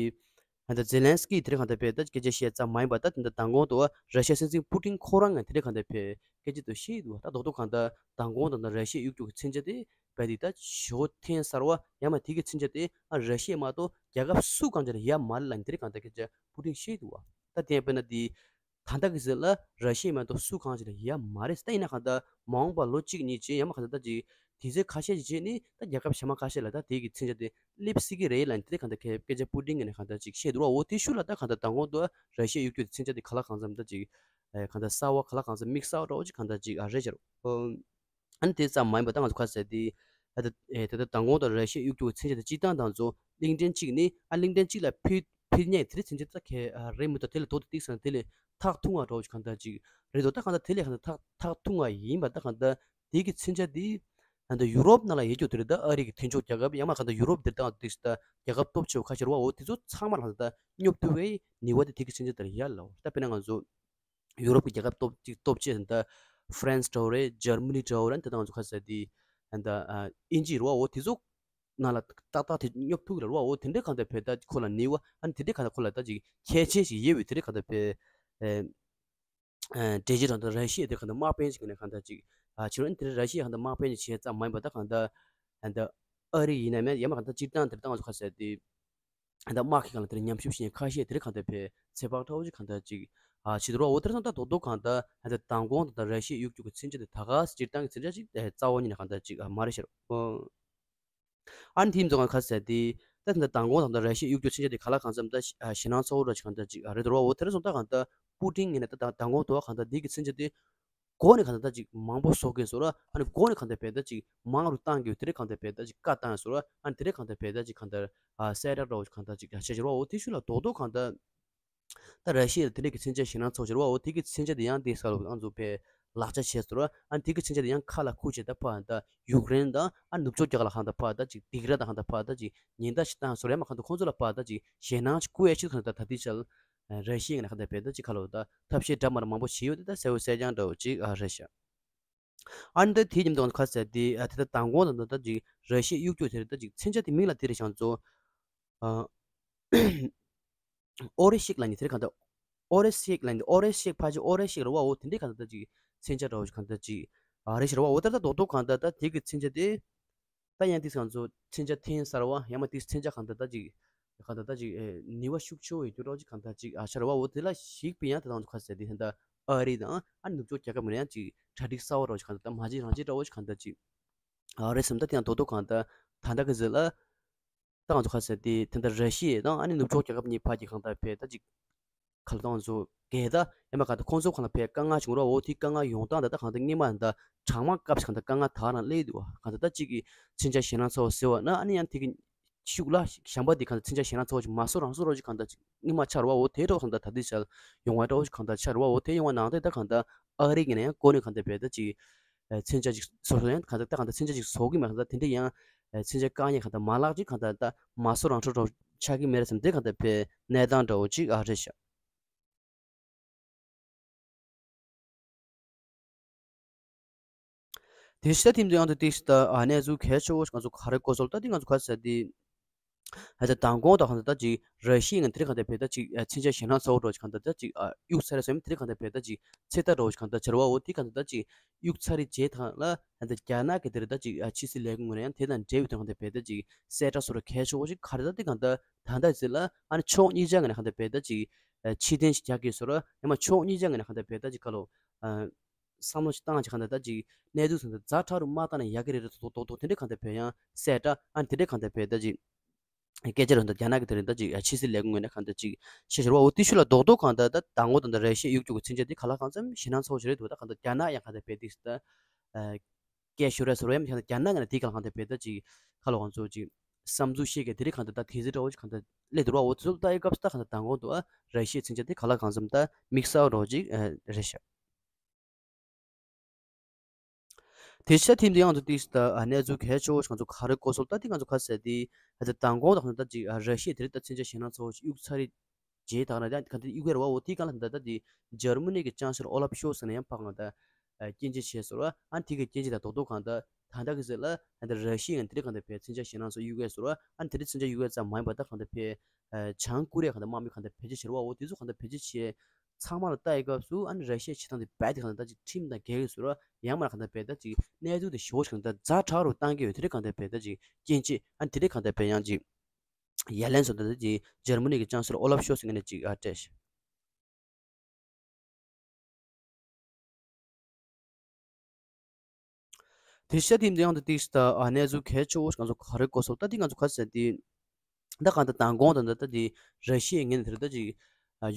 ད་ཛེ་ལན་སི་ཀི་དེ་རིང་གང་ལྟར་བས་ད་སྐད་ཆ་བཤད་ཙམ་མ་ཡིན་པ་ད་དེ་འདྲ་མདང་དགོང་དུ་ར་ཤི་ཡ་སྲིད་འཛིན་པུ་ཏིན་ཁོ་རང་ངས་དེ་རིང་གང་ལྟར་བས་སྐད་ཆ་དུ་བཤད་འདུག་ད་རྡོག་རྡོག་གང་ལྟར་མདང་དགོང་དང་ད་ར་ཤི་ཡའི་གཡུག་རྒྱུག་གི་མཚོན་ཆ་དེ་བས་དེ་ད་ཞོ་འཐེན་གསར་བ་ཡང་མ་དེ་གི་མཚོན་ཆ་དེ་ཨ་ར་ཤི་ཡ་མ་གཏོགས་རྒྱལ་ཁབ་སུ་གང་ཅི་ལ་ཡ་མ་ལ་ལ་དེ་རིང་གང་ལྟར་སྐད་ཆ་པུ་ཏིན་བཤད་འདུག་ད་དེ་ཡང་དཔེར་ན་དེ། ད་ལྟ་གི་ཟེར་ལ་ར་ཤི་ཡ་མ་གཏོགས་སུ་གང་ཞིག་ལ་ཡ་མ་རེད། ད་ཡིན་ན་གང་ལྟར་མ་འོངས་པ་ལོ་གཅིག་གཉིས་རྗེས་ཡང་མ་གང་ལྟར་ད་ཅིག་དུས་ཚོད་ཁ་ཤས་ཀྱི་རྗེས་ནི་ད་རྒྱལ་ཁབ་གཞན་མ་ཁ་ཤས་ལ་ད་དེ་གི་མཚོན་ཆ་དེ་སླེབས་སྲིད་ཀྱི་རེད་ལབ་ནས་དེ་གང་ལྟར་སྐད་ཆ་པུ་ཏིན་གྱིས་ནས་གང་ལྟར་ཅིག་བཤད་འདུག་བ། འོ་དེ་ཤུལ་ལ་ད་གང་ལྟར་མདང་དགོང་དུ་ར་ཤི་ཡའི་གཡུག་རྒྱུག་དེ་མཚོན་ཆ་དེ་ག་ལ་གང་འཚམ་ད་ཅིག་གང་ལྟར་གསར་བ་ག་ལ་གང་འཚམ་དམིགས་བསལ་འདྲ་བོ་ཅིག་གང་ལྟར་ཅིག་རེད་ཤག་ཨ་ནི་དེ་ཙམ་མ་ཡིན་པ་ད་ང་ཚོ་ག་ཟེར་དེ། ད་ལྟ་ཨེ་ད་ལྟ་མདང་དགོང་དང་ར་ཤི་ཡའི་གཡུག་རྒྱུག་མཚོན་ཆ་དེ་སྤྱིར་བཏང་དང་ཚོ་གླིང་ཕྲན་གཅིག་ནི་ཨ་གླིང་ཕྲན་གཅིག་ལ་ཕུལ་ཕུལ་མཁན་དེ་རིང་མཚོན་ཆ་ད་ག་རེད་མི་འདུག་དེ་ལས་ལྡོག་སྟེ་ཏིག་ཙམ་དེ་ལས་ཐག་ཐུང་བ་འདྲ་བོ་ཞིག་གང་ལྟར་ཅིག་རེད་འདུག་ད་གང་ལྟར་དེ་ལས་གང་ལྟར་ཐག་ཐག་ཐུང་བ་ཡིན་པ་ད་གང་ལྟར་དེ་གི་མཚོན་ཆ་དེ་ད་ལྟ་ཡུ་རོབ་ནང་ལ་ཡོད་རྒྱུ་དེ་རེད། ད་ཨ་རི་གི་མཐུན་ཕྱོགས་རྒྱལ་ཁབ་ཡང་མ་གང་ལྟར་ཡུ་རོབ་དེར་ད་ཏིག་ཙམ་ད་རྒྱལ་ཁབ་སྟོབས་ཆེ་བ་ཁ་ཤས་རེད་བ། འོ་དེ་ཚོ་ཚང་མ་ལ་གང་ལྟར་སྙོབ་ཐུབ་པའི་ནུས་པ་དེ་དེ་གི་མཚོན་ཆ་དེར་ཡོད་ལ། ད་དཔེར་ན་ང་ཚོ་ཡུ་རོབ་ཀྱི་རྒྱལ་ཁབ་སྟོབས་གཅིག་སྟོབས་ཆེ་ད་ཧྥ་རན་སི་འདྲ་བོ་རེད། འཇར་མ་ནི་འདྲ་བོ་རེད། ད་ང་ཚོ་ག་ཟེར་དེ་ད་ཨ་དབྱིན་ཇི་རེད་བ། འོ་དེ་ཚོ་ནང་ལ་ཏག་ཏག་དེ་སྙོབ་ཐུབ་ཀྱི་རེད་བ། འོ་དེ་འདྲའི་གང་ལྟར་བས་ད་ཁོ་ལ་ནུས་པ་ཨ་ནི་དེ་འདྲའི་གང་ལྟར་ཁོ་ལ་ད་ཅིག་ཁྱད་ཆོས་ཤིག་ཡོད་པའི་དེ་འདྲའི་གང་ལྟར་བས་ཨེ་ཨེ་འགྲེལ་བརྗོད་དང་ད་ར་ཤི་ཡ་དེ་གང་ལྟར་དམག་དཔོན་ཞིག་ནས་གང་ལྟར་ཅིག་ཨ་བྱས་རུང་དེ་ར་ཤི་ཡ་གང་ལྟར་དམག་དཔོན་ཞིག་བྱས་ཙམ་མ་ཡིན་པ་ད་གང་ལྟར་ད་ཨ་རི་ཡིན་ན་མེད་ཡང་མ་གང་ལྟར་སྤྱིར་བཏང་དེར་ད་ང་ཚོ་ག་ཟེར་དེ། ད་དམག་གི་སྒང་ལ་དེར་ཉམས་ཞིབ་བྱེད་མཁན་ཁ་ཤས་དེར་གང་ལྟར་བས་ཚོད་དཔག་འདྲ་བོ་ཅིག་གང་ལྟར་ཅིག་ཨ་བྱེད་དུ་རོགས། འོ་དེར་སོང་ད་རྡོག་རྡོག་གང་ལྟར་ད་མདང་དགོང་དང་ད་ར་ཤི་ཡའི་གཡུག་རྒྱུག་གི་མཚོན་ཆ་དེ་ད་ག་སྤྱིར་བཏང་གི་མཚོན་ཆ་ཅིག་ཨེ་རྩ་བ་ཉིད་ནས་གང་ལྟར་ཅིག་ཨ་མ་རེད་ཤག་ཨོ། ཨ་ནི་དེ་ཡིན་ཙང་ག་ཟེར་དེ་ད་ད་མདང་དགོང་དང་ད་ར་ཤི་ཡའི་གཡུག་རྒྱུག་མཚོན་ཆ་དེ་ག་ལ་གང་འཚམ་ད་ཞེད་སྣང་ཚ་བོ་འདྲ་ཅིག་གང་ལྟར་ཅིག་ཨ་རེད་དུ་རོགས། འོ་དེར་སོང་ད་གང་ལྟར་པུ་ཏིན་ངོས་ནས་ད་ད་མདང་དགོང་དུ་གང་ལྟར་འདི་གི་མཚོན་ཆ་དེ་འགོ་ནས་གང་ལྟར་ད་ཅིག་མང་པོ་བཟོ་གིན་བཟོ་ར། ཨ་ནི་འགོ་ནས་གང་ལྟར་བས་ད་ཅིག་མང་རུ་བཏང་གི་དེ་རེད། གང་ལྟར་བས་ད་ཅིག་བཀའ་བཏང་བཟོ་ར། ཨ་ནི་དེ་རེད། གང་ལྟར་བས་ད་ཅིག་གང་ལྟར་ཨ་གསལ་བསྒྲགས་འདྲ་བོ་གང་ལྟར་ཅིག་བྱས་བྱས་ར་བ། འོ་དེ་ཤུལ་ལ་རྡོག་རྡོག་གང་ལྟར་ད་ར་ཤི་ཡ་དེ་རེད་ཀྱི་མཚོན་ཆ་ཞེད་སྣང་ཚ་བོ་བྱས་ར་བ། འོ་དེ་གི་མཚོན་ཆ་དེ་ཡང་དེ་ས་ལ་ང་ཚོ་བས་ལག་ཆ་བྱས་བཟོ་ར། ཨ་ནི་དེ་གི་མཚོན་ཆ་དེ་ཡང་ཁ་ལ་ཁུར་བྱས་ད་ཕར་ད་ཡུཀ་རེན་དང་ཨ་ནུབ་ཕྱོགས་རྒྱ་གར་ལ་གང་ལྟར་ཕར་ད་ཅིག་སྡིགས་ར་དང་གང་ལྟར་ཕར་ད་ཅིག་ཉེན་བརྡ་ཞིག་བཏང་བཟོ་ར། ཡང་མ་གང་ལྟར་ཁོང་ཚོ་ལ་ཕར་ད་ཅིག་ཞེད་སྣང་ཅིག་བསྐུལ་ཡ་ཅིག་གང་ལྟར་ད་དེ་ཆ་ལ། ར་ཤི་ཡའི་ངོས་ནས་གང་ལྟར་བས་ད་ཅིག་ཁ་ལོ་ད་ཐབས་ཤེས་འདྲ་མ་འདྲ་མང་པོ་བྱས་ཡོད་དེ་ད་གསལ་བོ་གསལ་རྐྱང་འདྲ་བོ་ཅིག་ཨ་རེད་ཤག་ཨ་ནི་ད་དེའི་མཉམ་དུ་ཁ་ཟེར་དེ་ཨ་དེ་ད་མདང་དགོང་དང་ད་ད་ཅིག་ར་ཤི་ཡའི་གཡུག་རྒྱུག་དེ་རེད། ད་ཅིག་མཚོན་ཆ་དེ་མིང་ལ་དེ་རེད་ཤག་ཚོ། ཨ་ཨོ་རེ་ཤིག་ལ་ནི་དེ་རེད། གང་ལྟར་ཨོ་རེ་ཤིག་ལ་ནི་ཨོ་རེ་ཤིག་ཕལ་ཆེར་ཨོ་རེ་ཤིག་རེད་བ། འོ་དེ་འདྲའི་གང་ལྟར་ད་ཅིག་མཚོན་ཆ་འདྲ་བོ་ཞིག་གང་ལྟར་ཅིག་ཨ་རེད་ཤག་རེད་བ། འོ་ད་ད་རྡོག་རྡོག་གང་ལྟར་ད་དེ་གི་མཚོན་ཆ་དེ། ད་ཡང་ཏིག་ཙམ་ཚོ་མཚོན་ཆ་འཐེན་གསར་བ་ཡང་མ་ཏིག་མཚོན་ཆ་གང་ལྟར་ད་ཅིག་གང་ལྟར་ད་ཅིག་ཨེ་ནུས་པ་ཤུགས་ཆེ་བོ་ཡོད་རྒྱུ་འདྲ་ཅིག་གང་ལྟར་ཅིག་ཨ་ཤར་བ། འོ་དེ་ལ་གཞིགས་པའི་ཡང་ད་ང་ཚོ་ཁ་ཟེར་དེ་ད་ལྟ་ཨ་རི་དང་ཨ་ནུབ་ཕྱོགས་རྒྱལ་ཁབ་མི་རེ་ཡང་ཅིག་གྲ་སྒྲིག་གསར་བ་འདྲ་ཅིག་གང་ལྟར་ད་མ་བརྗེད་རང་བརྗེད་འདྲ་བོ་ཅིག་གང་ལྟར་ཅིག་ཨ་རེད་བསམ། ད་དེ་ཡང་རྡོག་རྡོག་གང་ལྟར་ད་ལྟ་གི་ཟེར་ལ་ད་ང་ཚོ་ཁ་ཟེར་དེ་དེ་ད་ར་ཤི་ཡ་དང་ཨ་ནི་ནུབ་ཕྱོགས་རྒྱལ་ཁབ་གཉིས་བར་གྱི་གང་ལྟར་བས་ད་ཅིག་ག་ལ་ཏང་ཚོ་གལ་ད་ཡང་མ་གང་ལྟར་ཁོང་ཚོ་གང་ལ་ཕའི་དཀའ་ངལ་བྱུང་རོགས། འོ་དེའི་དཀའ་ངལ་ཡོང་སྟངས་ད་ལྟ་གང་ལྟར་སྔོན་མ་ད་གྲང་དམག་སྐབས་སུ་གང་ལྟར་དཀའ་ངལ་དག་རང་སླེབས་འདུག་བ། གང་ལྟར་ད་གཅིག་གིས་མཚོན་ཆ་ཞེད་སྣང་ཚ་བོ་ཟེར་བ་ན་ཨ་ནི་ཡང་དེ་གི་ཤུགས་ལ་གཞན་པ་དེ་གང་ལྟར་མཚོན་ཆ་ཞེད་སྣང་ཚ་བོ་ཅིག་མ་བཟོ་རང་བཟོ་རོགས་ཅིག་གང་ལྟར་ཅིག་སྔོན་མ་ཆགས་རོགས། འོ་དེ་འདྲ་བོ་གང་ལྟར་ད་ལྟའི་ཆར་ཡོང་བ་འདྲ་བོ་ཅིག་གང་ལྟར་ཆགས་རོགས། འོ་དེ་ཡོང་བ་ནང་དེ་ད་གང་ལྟར་ཨ་རི་གི་ནས་ཡང་ཀོ་ནས་གང་ལྟར་བས་ད་ཅིག་མཚོན་ཆ་ཅིག་བཟོ་བཟོ་ཡང་གང་ལྟར་ད་གང་ལྟར་མཚོན་ཆ་ཅིག་བཟོ་གི་མེད། གང་ལྟར་དེ་འདྲ་ཡང་མཚོན་ཆ་བཀག་ཉེན་གང་ལྟར་མ་ལག་ཅིག་གང་ལྟར་ད་མ་བཟོ་རང་བཟོ་འདྲ་བོ་ཆགས་ཀྱི་མེད་རེད་བསམ། དེ་གང་ལྟར་བས་གནས་སྟངས་འདྲ་བོ་ཅིག་ཨ་རེད་ཤག་དེ་ཕྱི་ད་ཐིམ་དུ་ཡང་དུ་ཏིག་ད་ཨ་གནས་ཚུལ་གལ་ཆེ་བོ་ང་ཚོ་ག་རེ་གོ་སོང་ད་དེ་ང་ཚོ་ག་ཟེར་དེ་ཨ་ད་མདང་དགོང་དང་གང་ལྟར་ད་ཅིག་ར་ཤི་ཡ་ངན་དེ་རིང་གང་ལྟར་བས་ད་ཅིག་མཚོན་ཆ་ཞེད་སྣང་ཚ་བོ་འདྲ་ཅིག་གང་ལྟར་ད་ཅིག་གཡུག་ཚར་རེད་བསམ། དེ་རིང་གང་ལྟར་བས་ད་ཅིག་ཚེ་ཐར་འདྲ་བོ་ཅིག་གང་ལྟར་ཆེ་བ། འོ་དེ་གང་ལྟར་ད་ཅིག་གཡུག་ཚར་རེད་རྗེས་དང་ལ་ད་རྒྱ་ནག་གི་དེ་རིང་ད་ཅིག་ཕྱི་སྲིད་ལས་ཁུངས་ངོས་ནས་ཡང་དེ་དང་འབྲེལ་བའི་དེ་རིང་གང་ལྟར་བས་ད་ཅིག་གསལ་བསྒྲགས་སོགས་ར་གལ་ཆེ་བོ་ཅིག་ག་རེ་ད་དེ་གང་ལྟར་ད་ལྟ་ཟེར་ལ་ཨ་ནི་ཕྱོགས་གཉིས་ཆ་ངོས་ནས་གང་ལྟར་བས་ད་ཅིག་ཕྱིར་འཐེན་ཞིག་རྒྱག་གི་སོ་ར། ཡང་མ་ཕྱོགས་གཉིས་ཆ་ངོས་ནས་གང་ལྟར་བས་ད་ཅིག་ག་ལོ། བསམ་བློ་ཞིག་བཏང་ཅིག་གང་ལྟར་ད་ཅིག་གནས་ཚུལ་ཚང་ད་ཛ་དྲག་རུ་མ་བཏང་ན་ཡག་གི་རེད་རེད་དོ་དོ་དོ་དེ་འདྲ་གང་ལྟར་བས་ཡང་གསལ་བསྒྲགས་ཨ་ནི་དེ་འདྲ་གང་ལྟར་བས་ད་ཅིག་སྐད་ཆ་རུ་ད་རྒྱ་ནག་གི་དེ་རིང་ད་ཅིག་ཕྱི་སྲིད་ལས་ཁུངས་ངོས་ནས་གང་ལྟར་ཅིག་ཤེས་བཞིན་རོ། འོ་དེ་ཤུལ་ལ་རྡོག་རྡོག་གང་ལྟར་ད་མདང་དགོང་དང་ད་ར་ཤི་ཡའི་གཡུག་རྒྱུག་གི་མཚོན་ཆ་དེ་ག་ལ་གང་འཚམ་ཞེད་སྣང་ཚ་བོ་ཞིག་རེད་འདུག་ད་གང་ལྟར་རྒྱ་ནག་ཡང་གང་ལྟར་བས་ཏིག་ད་སྐད་ཤོད་རེད་ཟེར་བ་ཡང་མི་ཤེས་ན་རྒྱ་ནག་ངོས་ནས་དེ་ག་ལ་གང་ལྟར་བས་ད་ཅིག་ག་ལ་གང་ཚོ་ཅིག་བསམ་ཚུལ་བཤད་མཁན་དེ་རིང་གང་ལྟར་ད་དེ་ཚོ་འདྲ་བོ་ཅིག་གང་ལྟར་སླེབས་འདུག་ར། འོ་དེ་ཚོ་ལྟ་ཡི་སྐབས་སུ་ད་གང་ལྟར་མདང་དགོང་དུ་ཨ་ར་ཤི་ཡའི་མཚོན་ཆ་དེ་ག་ལ་གང་འཚམ་ད་དམིགས་བསལ་འདྲ་བོ་ཅིག་རེད་ཤག་དེ་ཕྱིར་ཐིམ་དུ་ཡང་དུ་ཏིག་ད་གནས་ཚུལ་གལ་ཆེ་བོ་ང་ཚོ་ག་རེ་གོ་སོང་ད་དེ་ང་ཚོ་ག་ཟེར་དེ་ད་མདང་དགོང་དང་ད་ཅིག་ར་ཤི་ཡ་དེ་རིང་ད་མཚོན་ཆ་ཞེད་སྣང་ཚ་བོ་ཞིག་གཡུག་ཚར་རེད། རྗེས་དག་ན་ཡང་ག་དེ་གཡུག་གེར་བ་འོ་དེ་ག་ལ་ད་ད་དེ་འཇར་མ་ནི་གི་ཅང་སེ་ལོར་ཨོ་ལབ་ཤོལ་ཚ་ནས་ཡང་ཕར་གང་ད་སྐྱོན་བརྗོད་བྱས་སོང་ར། ཨ་དེ་གི་སྐྱོན་བརྗོད་ད་རྡོག་རྡོག་གང་ད་ད་ད་གི་ཟེར་ལ་ད་ར་ཤི་ཡ་ཡང་དེ་རིང་གང་ད་བས་མཚོན་ཆ་ཞེད་སྣང་ཚ་གཡུག་གེར་སོང་ར། ཨ་དེ་རིང་མཚོན་ཆ་གཡུག་གེར་ཙམ་མ་ཡིན་པ་ད་གང་ད་བས་བྱང་ཀོ་རི་ཡ་གང་ད་དམག་མི་གང་ད་བེད་སྤྱོད་བྱས་ར་བ། འོ་དེ་ཚོ་གང་ད་བེད་སྤྱོད་བྱས། ཚང་མ་ལ་ལྟ་ཡི་སྐབས་སུ་ཨ་ནི་ར་ཤི་ཡའི་བྱེད་སྟངས་དེ་རྦད་དེ་གང་ལྟར་ཅིག་ཁྲིམས་དང་འགལ་གི་བཟོ་ར། ཡང་མ་གང་ལྟར་རྦད་དེ་ཅིག་གནས་ཚུལ་དེ་ཞེ་པོ་ཅིག་གང་ལྟར་ཛ་དྲག་རུ་བཏང་གི་ཡོད། དེ་འདྲ་གང་ལྟར་རྦད་དེ་ཅིག་སྐྱོན་བརྗོད་ཨ་ནི་དེ་འདྲ་གང་ལྟར་རྦད་ཡང་ཅིག་ཡ་ལན་སོགས་ད་ལྟ་ཅིག་འཇར་མ་ནི་གི་ཅང་སེ་ལོར་ཨོ་ལབ་ཤོལ་ཚ་ངོས་ནས་ཅིག་ཨ་སྤྲད་ཤག་དེ་ཤ་དེ་འདི་ཡང་དུ་ཏིག་ད་ཨ་གནས་ཚུལ་གལ་ཆེ་བོ་ང་ཚོ་ག་རེ་གོ་སོང་ད་འདི་ང་ཚོ་ག་ཟེར་དེ། ད་གང་ལྟར་མདང་དགོང་དང་ད་ལྟ་དེ་ར་ཤི་ཡའི་ངོས་ནས་དེ་ལྟ་ཅིག་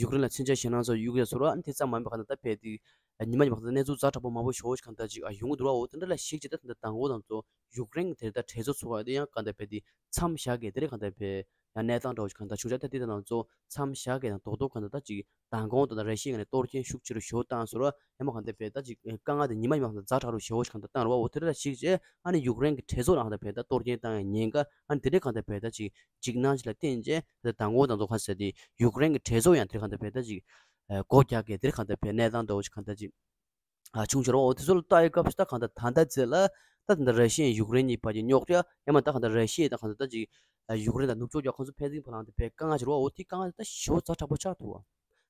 ཡུཀ་རེན་ལ་མཚོན་ཆ་ཞེད་སྣང་ཚ་བོ་གཡུག་ཡ་ཚོར་བ་ཨ་ནི་དེ་ཙམ་མ་ཡིན་པ་གང་ལྟར་ད་བས་དེ་ཉི་མ་ཉི་མ་གང་ལྟར་གནས་ཚུལ་ཛ་དྲག་པོ་མང་པོ་ཞེ་པོ་ཞིག་གང་ལྟར་ཅིག་ཡོང་གི་འདུག་བ། འོ་དེ་འདྲ་ལ་གཞིགས་བྱས་ད་ད་ལྟ་མདང་དགོང་དང་ཚོ་ཡུཀ་རེན་གྱི་དེ་ལྟ་གྲོས་ཚོགས་ཚོགས་པ་དེ་ཡང་གང་ལྟར་བས་དེ་མཚམས་བཞག་གི་དེ་རེད་གང་ལྟར་བས་ཡང་གནས་སྟངས་འདྲ་བོ་ཞིག་གང་ལྟར་བྱུང་ཆ་ད་དེ་ད་ནང་ཚོ་མཚམས་བཞག་གི་དང་རྡོག་རྡོག་གང་ལྟར་ད་ཅིག་མདང་དགོང་དང་ད་ར་ཤི་ཡའི་ངོས་ནས་གཏོར་སྐྱོན་ཤུགས་ཆེ་རུ་ཞེ་པོ་བཏང་ཟེར་བ་ཡང་མ་གང་ལྟར་བས་ད་ཅིག་དཀའ་ངལ་དེ་ཉི་མ་ཉི་མ་གང་ལྟར་ཛ་དྲག་རུ་ཞེ་པོ་ཞིག་གང་ལྟར་བཏང་རེད་བ། འོ་དེ་འདྲ་ལ་གཞིགས་བྱས་ཨ་ནི་ཡུཀ་རེན་གྱི་གྲོས་ཚོགས་ནང་གང་ལྟར་བས་ད་གཏོར་སྐྱོན་བཏང་ཡ་ཉེན་ཁ་ཨ་ནི་དེ་འདྲ་གང་ལྟར་བས་ད་ཅིག་འཇིགས་སྣང་ཞིག་ལ་བརྟེན་བྱས་ད་མདང་དགོང་དང་ཚོ་ག་ཟེར་དེ་ཡུཀ་རེན་གྱི་གྲོས་ཚོགས་ཡང་དེ་གང་ལྟར་བས་ད་ཅིག་སྒོ་རྒྱག་གི་དེ་གང་ལྟར་བས་གནས་སྟངས་འདྲ་བོ་ཞིག་གང་ལྟར་ཅིག་ཨ་བྱུང་ཆེ་རོ། འོ་དེ་ཚོ་ལ་ལྟ་ཡི་སྐབས་སུ་ད་གང་ལྟར་ད་ལྟ་ཚེ་ལ་ད་ད་ལྟ་ར་ཤི་ཡའི་ཡུཀ་རེན་གཉིས་བར་གྱི་རྙོག་དྲ་ཡང་མ་ད་གང་ལྟར་ར་ཤི་ཡའི་ད་གང་ལྟར་ད་ཅིག་ཡུཀ་རེན་དང་ནུབ་ཕྱོགས་རྒྱལ་ཁབ་ཚོ་ཕན་ཚུན་བར་ལ་དེ་བས་དཀའ་ངལ་ཆེ་རོ། འོ་དེ་དཀའ་ངལ་ད་ཞེ་པོ་ཛ་དྲག་པོ་ཆགས་འདུག་བ།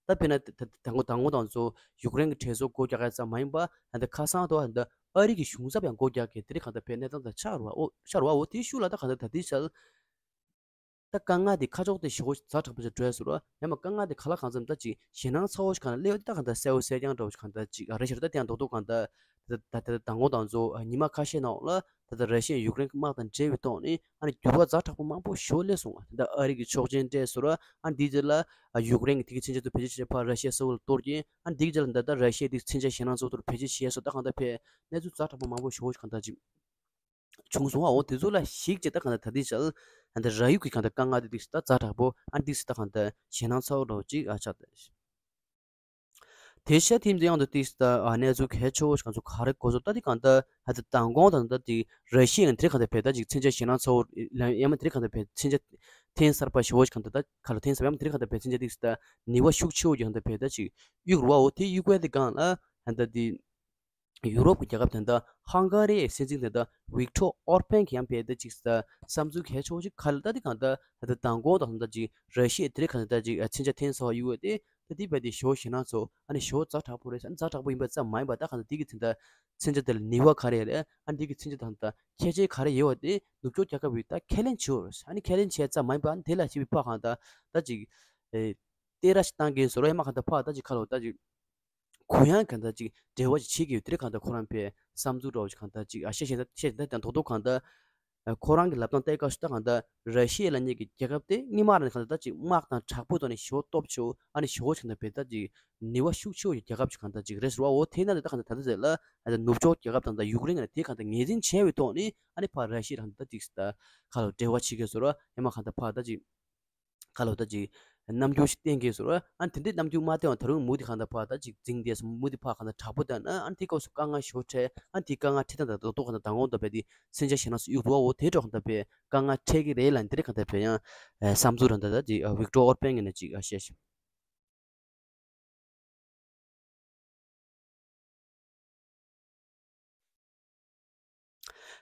ད་དཔེར་ན་ད་ད་དང་པོ་དང་པོ་དང་ཚོ་ཡུཀ་རེན་གྱི་གྲོས་ཚོགས་སྒོ་རྒྱག་ཡ་ཙམ་མ་ཡིན་པ་ད་ཁ་སང་དུ་ད་ཨ་རི་གི་གཞུང་ཚབ་ཡང་སྒོ་རྒྱག་གི་དེ་རིགས་གང་ལྟར་བས་གནས་སྟངས་ད་ཆགས་རོ། འོ་ཆགས་རོ། འོ་དེའི་ཤུགས་ལ་ད་གང་ལྟར་ད་དེ་ཆ་ད་དཀའ་ངལ་དེ་ཁ་ཕྱོགས་དེ་ཞེ་པོ་ཛ་དྲག་པོ་ཞིག་འགྲོ་ཡ་ཟེར་རོ། ཡང་མ་དཀའ་ངལ་དེ་ག་ལ་གང་འཚམ་ད་ཅིག་ཞེད་སྣང་ཚ་བོ་ཞིག་གང་ལ་སླེབས་ཡོད་དེ་ད་གང་ལྟར་གསལ་བོ་གསལ་རྐྱང་འདྲ་བོ་ཞིག་གང་ལྟར་ཅིག་ཨ་རེ་ཞིག་རེད། ད་དེ་ཡང་རྡོག་རྡོག་གང་ལྟར་ད་ད་ད་མདང་དགོང་དང་ཚོ་ཉི་མ་ཁ་ཤས་ནང་ལ་ད་ད་ར་ཤི་ཡ་ཡུཀ་རེན་གྱི་དམག་དང་འབྲེལ་བའི་ཐོག་ནས་ཨ་ནི་འགྱུར་བ་ཛ་དྲག་པོ་མང་པོ་ཞེ་པོ་སླེབས་སོང་བ། ད་ཨ་རི་གི་ཆོག་མཆན་སྤྲད་སོང་ར། ཨ་འདིའི་རྗེས་ལ་ཡུཀ་རེན་གྱི་དེ་གི་མཚོན་ཆ་དེ་བེད་སྤྱོད་བྱས་ཕར་ར་ཤི་ཡ་ས་འོག་ལ་གཏོར་རྐྱེན་ཨ་འདིའི་རྗེས་ལ་ད་ལྟ་ར་ཤི་ཡ་དེ་མཚོན་ཆ་ཞེད་སྣང་ཚ་བོ་དེ་བེད་སྤྱོད་བྱས་སོང་། ད་གང་ལྟར་བས་གནས་ཚུལ་ཛ་དྲག་པོ་མང་པོ་ཞེ་པོ་ཞིག་གང་ལྟར་ཅིག་བྱུང་སོང་བ། འོ་དེ་ཚོ་ལ་གཞིགས་བྱས་ད་གང་ལྟར་ད་ལྟའི་ཆར་ད་ལྟ་ར་ཡུག་གི་གང་ལྟར་དཀའ་ངལ་དེ་ཏིག་ཙམ་ད་དྲག་པོ་ཨ་ཏིག་ཙམ་ད་གང་ལྟར་ཞེད་སྣང་ཚ་བོ་འདྲ་བོ་ཅིག་ཨ་ཆགས་ཏེ། དེ་ཤ་ཐིམ་དེ་ཡང་དུ་ཏིག་ཙམ་ད་ཨ་གནས་ཚུལ་གལ་ཆེ་བོ་ཞིག་ང་ཚོ་ག་རེ་གོ་སོང་ད་དེ་གང་ལྟར་ད་ལྟ་མདང་དགོང་དང་ད་དེ་ར་ཤི་ཡ་དེ་གང་ལྟར་བས་ད་ཅིག་མཚོན་ཆ་ཞེད་སྣང་ཚ་བོ་ཡང་མ་དེ་གང་ལྟར་བས་མཚོན་ཆ་འཐེན་གསར་པ་ཞེ་བོ་ཞིག་གང་ལྟར་ད་ག་ལ་འཐེན་གསར་པ་ཡང་མ་དེ་གང་ལྟར་བས་མཚོན་ཆ་ཏིག་ཙམ་ད་ནུས་པ་ཤུགས་ཆེ་བོ་ཞིག་གང་ལྟར་བས་ད་ཅིག་གཡུག་རུ་བ་འོ་དེ་གཡུག་པ་དེ་གང་ལ་ད་ལྟ་དེ། ཡུ་རོབ་ཀྱི་རྒྱལ་ཁབ་དེ་འདྲ་ཧང་ག་རི་ཡི་སྲིད་འཛིན་དེ་འདྲ་ཝིག་ཊོ་ཨོར་པན་གྱིས་ཡང་བས་ད་ཅིག་ས་བསམ་ཚུལ་གལ་ཆེ་བོ་ཞིག་ག་རེ་ལབ་ད་དེ་གང་ལྟར་ད་ལྟ་མདང་དགོང་དང་ད་ཅིག་ར་ཤི་ཡ་དེ་རིང་གང་ལྟར་ད་ཅིག་མཚོན་ཆ་འཐེན་ཚར་བ་ཡོད་དེ་ད་དེ་བས་དེ་ཞོ་ཞེད་སྣང་ཚོ་ཨ་ནི་ཞོ་ཛ་དྲག་པོ་རེད། ཨ་ནི་ཛ་དྲག་པོ་ཡིན་པ་ཙམ་མ་ཡིན་པ་ད་གང་ལྟར་དེ་གི་དེ་འདྲ་མཚོན་ཆ་དེ་ལ་ནུས་པ་ག་རེ་རེད། ཨ་ནི་དེ་གི་མཚོན་ཆ་དང་ད་ཁྱད་ཆོས་ག་རེ་ཡོད་བ་དེ་ནུབ་ཕྱོགས་རྒྱལ་ཁབ་བས་ད་ཁས་ལེན་བྱེད་འོ་རེད། ཨ་ནི་ཁས་ལེན་བྱས་ཙམ་མ་ཡིན་པ་ཨ་ནི་དེ་ལ་བྱེད་པའི་ཕ་གང་ལྟར་ད་ཅིག་ཨེ་སྟེར་ར་ཞིག་བཏང་གིན་ཟེར་རོ། ཡང་མ་གང་ལྟར་ཕ་ད་ཅིག་ཁ་ལོ་ད་ཅིག་གུ་ཡངས་གང་ལྟར་ཅིག་འབྲེལ་བ་ཅིག་བྱེད་ཀྱི་ཡོད་དེ་རེད། གང་ལྟར་ཁོ་རང་པའི་བསམ་ཚུལ་འདྲ་བོ་ཅིག་གང་ལྟར་ཅིག་ཨ་བཤད་བཤད་ད་བཤད་ད་དང་རྡོག་རྡོག་གང་ལྟར་ཁོ་རང་གི་ལབ་སྟངས་བལྟས་སྐབས་སུ་ད་གང་ལྟར་ར་ཤི་ཡ་ལབ་མཁན་གྱི་རྒྱལ་ཁབ་དེ་སྔོན་མ་རང་གང་ལྟར་ད་ཅིག་དམག་དང་དྲག་པོ་ཐོག་ནས་ཞེ་པོ་སྟོབས་ཆེ་བོ་ཨ་ནི་ཞེ་པོ་ཅིག་གང་ལྟར་བས་ད་ཅིག་ནུས་པ་ཤུགས་ཆེ་བོ་ཡི་རྒྱལ་ཁབ་ཅིག་གང་ལྟར་ཅིག་རེད་ཟེར་བ། འོ་དེ་ན་ད་གང་ལྟར་ད་ལྟ་ཟེར་ལ་ད་ནུབ་ཕྱོགས་རྒྱལ་ཁབ་དང་ད་ཡུཀ་རེན་གྱི་དེ་གང་ལྟར་ངོས་འཛིན་བྱས་པའི་ཐོག་ནས་ཨ་ནི་ཕར་ར་ཤི་ཡ་རང་ད་ཅིག་ད་ཁ་ལོ་འབྲེལ་བ་བྱེད་ཀྱི་ཟེར་བ། ཡང་མ་གང་ལྟར་ཕར་ད་ཅིག་ཁ་ལོ་ད་ཅིག་རྣམ་འགྱུར་ཞིག་བསྟན་གྱི་ཟེར་བ། ཨ་ནི་དེ་འདྲའི་རྣམ་འགྱུར་མ་བསྟན་བ་ད་རུང་མུ་མཐུད་གང་ལྟར་ཕར་ད་ཅིག་འཛིང་བསྡད་སོང་། མུ་མཐུད་ཕར་གང་ལྟར་དྲག་པོ་བསྟན་ན་ཨ་ནི་དེ་སྐབས་སུ་དཀའ་ངལ་ཞེ་པོ་འཕྲད། ཨ་ནི་དེ་དཀའ་ངལ་འཕྲད་སྟངས་དང་རྡོག་རྡོག་གང་ལྟར་མདང་དགོང་དང་བས་དེ་མཚོན་ཆ་ཞེད་སྣང་སུ་གཡུག་འདུག་བ། འོ་དེ་འདྲ་གང་ལྟར་བས་དཀའ་ངལ་འཕྲད་ཀྱི་རེད་ལབ་ནས་དེ་འདྲ་གང་ལྟར་བས་ཡང་བསམ་ཚུལ་རང་ད་ད་ཅིག་ཝིག་ཊོར་ཨོར་པན་གྱིས་ནས་ཅིག་བཤད་ཤག་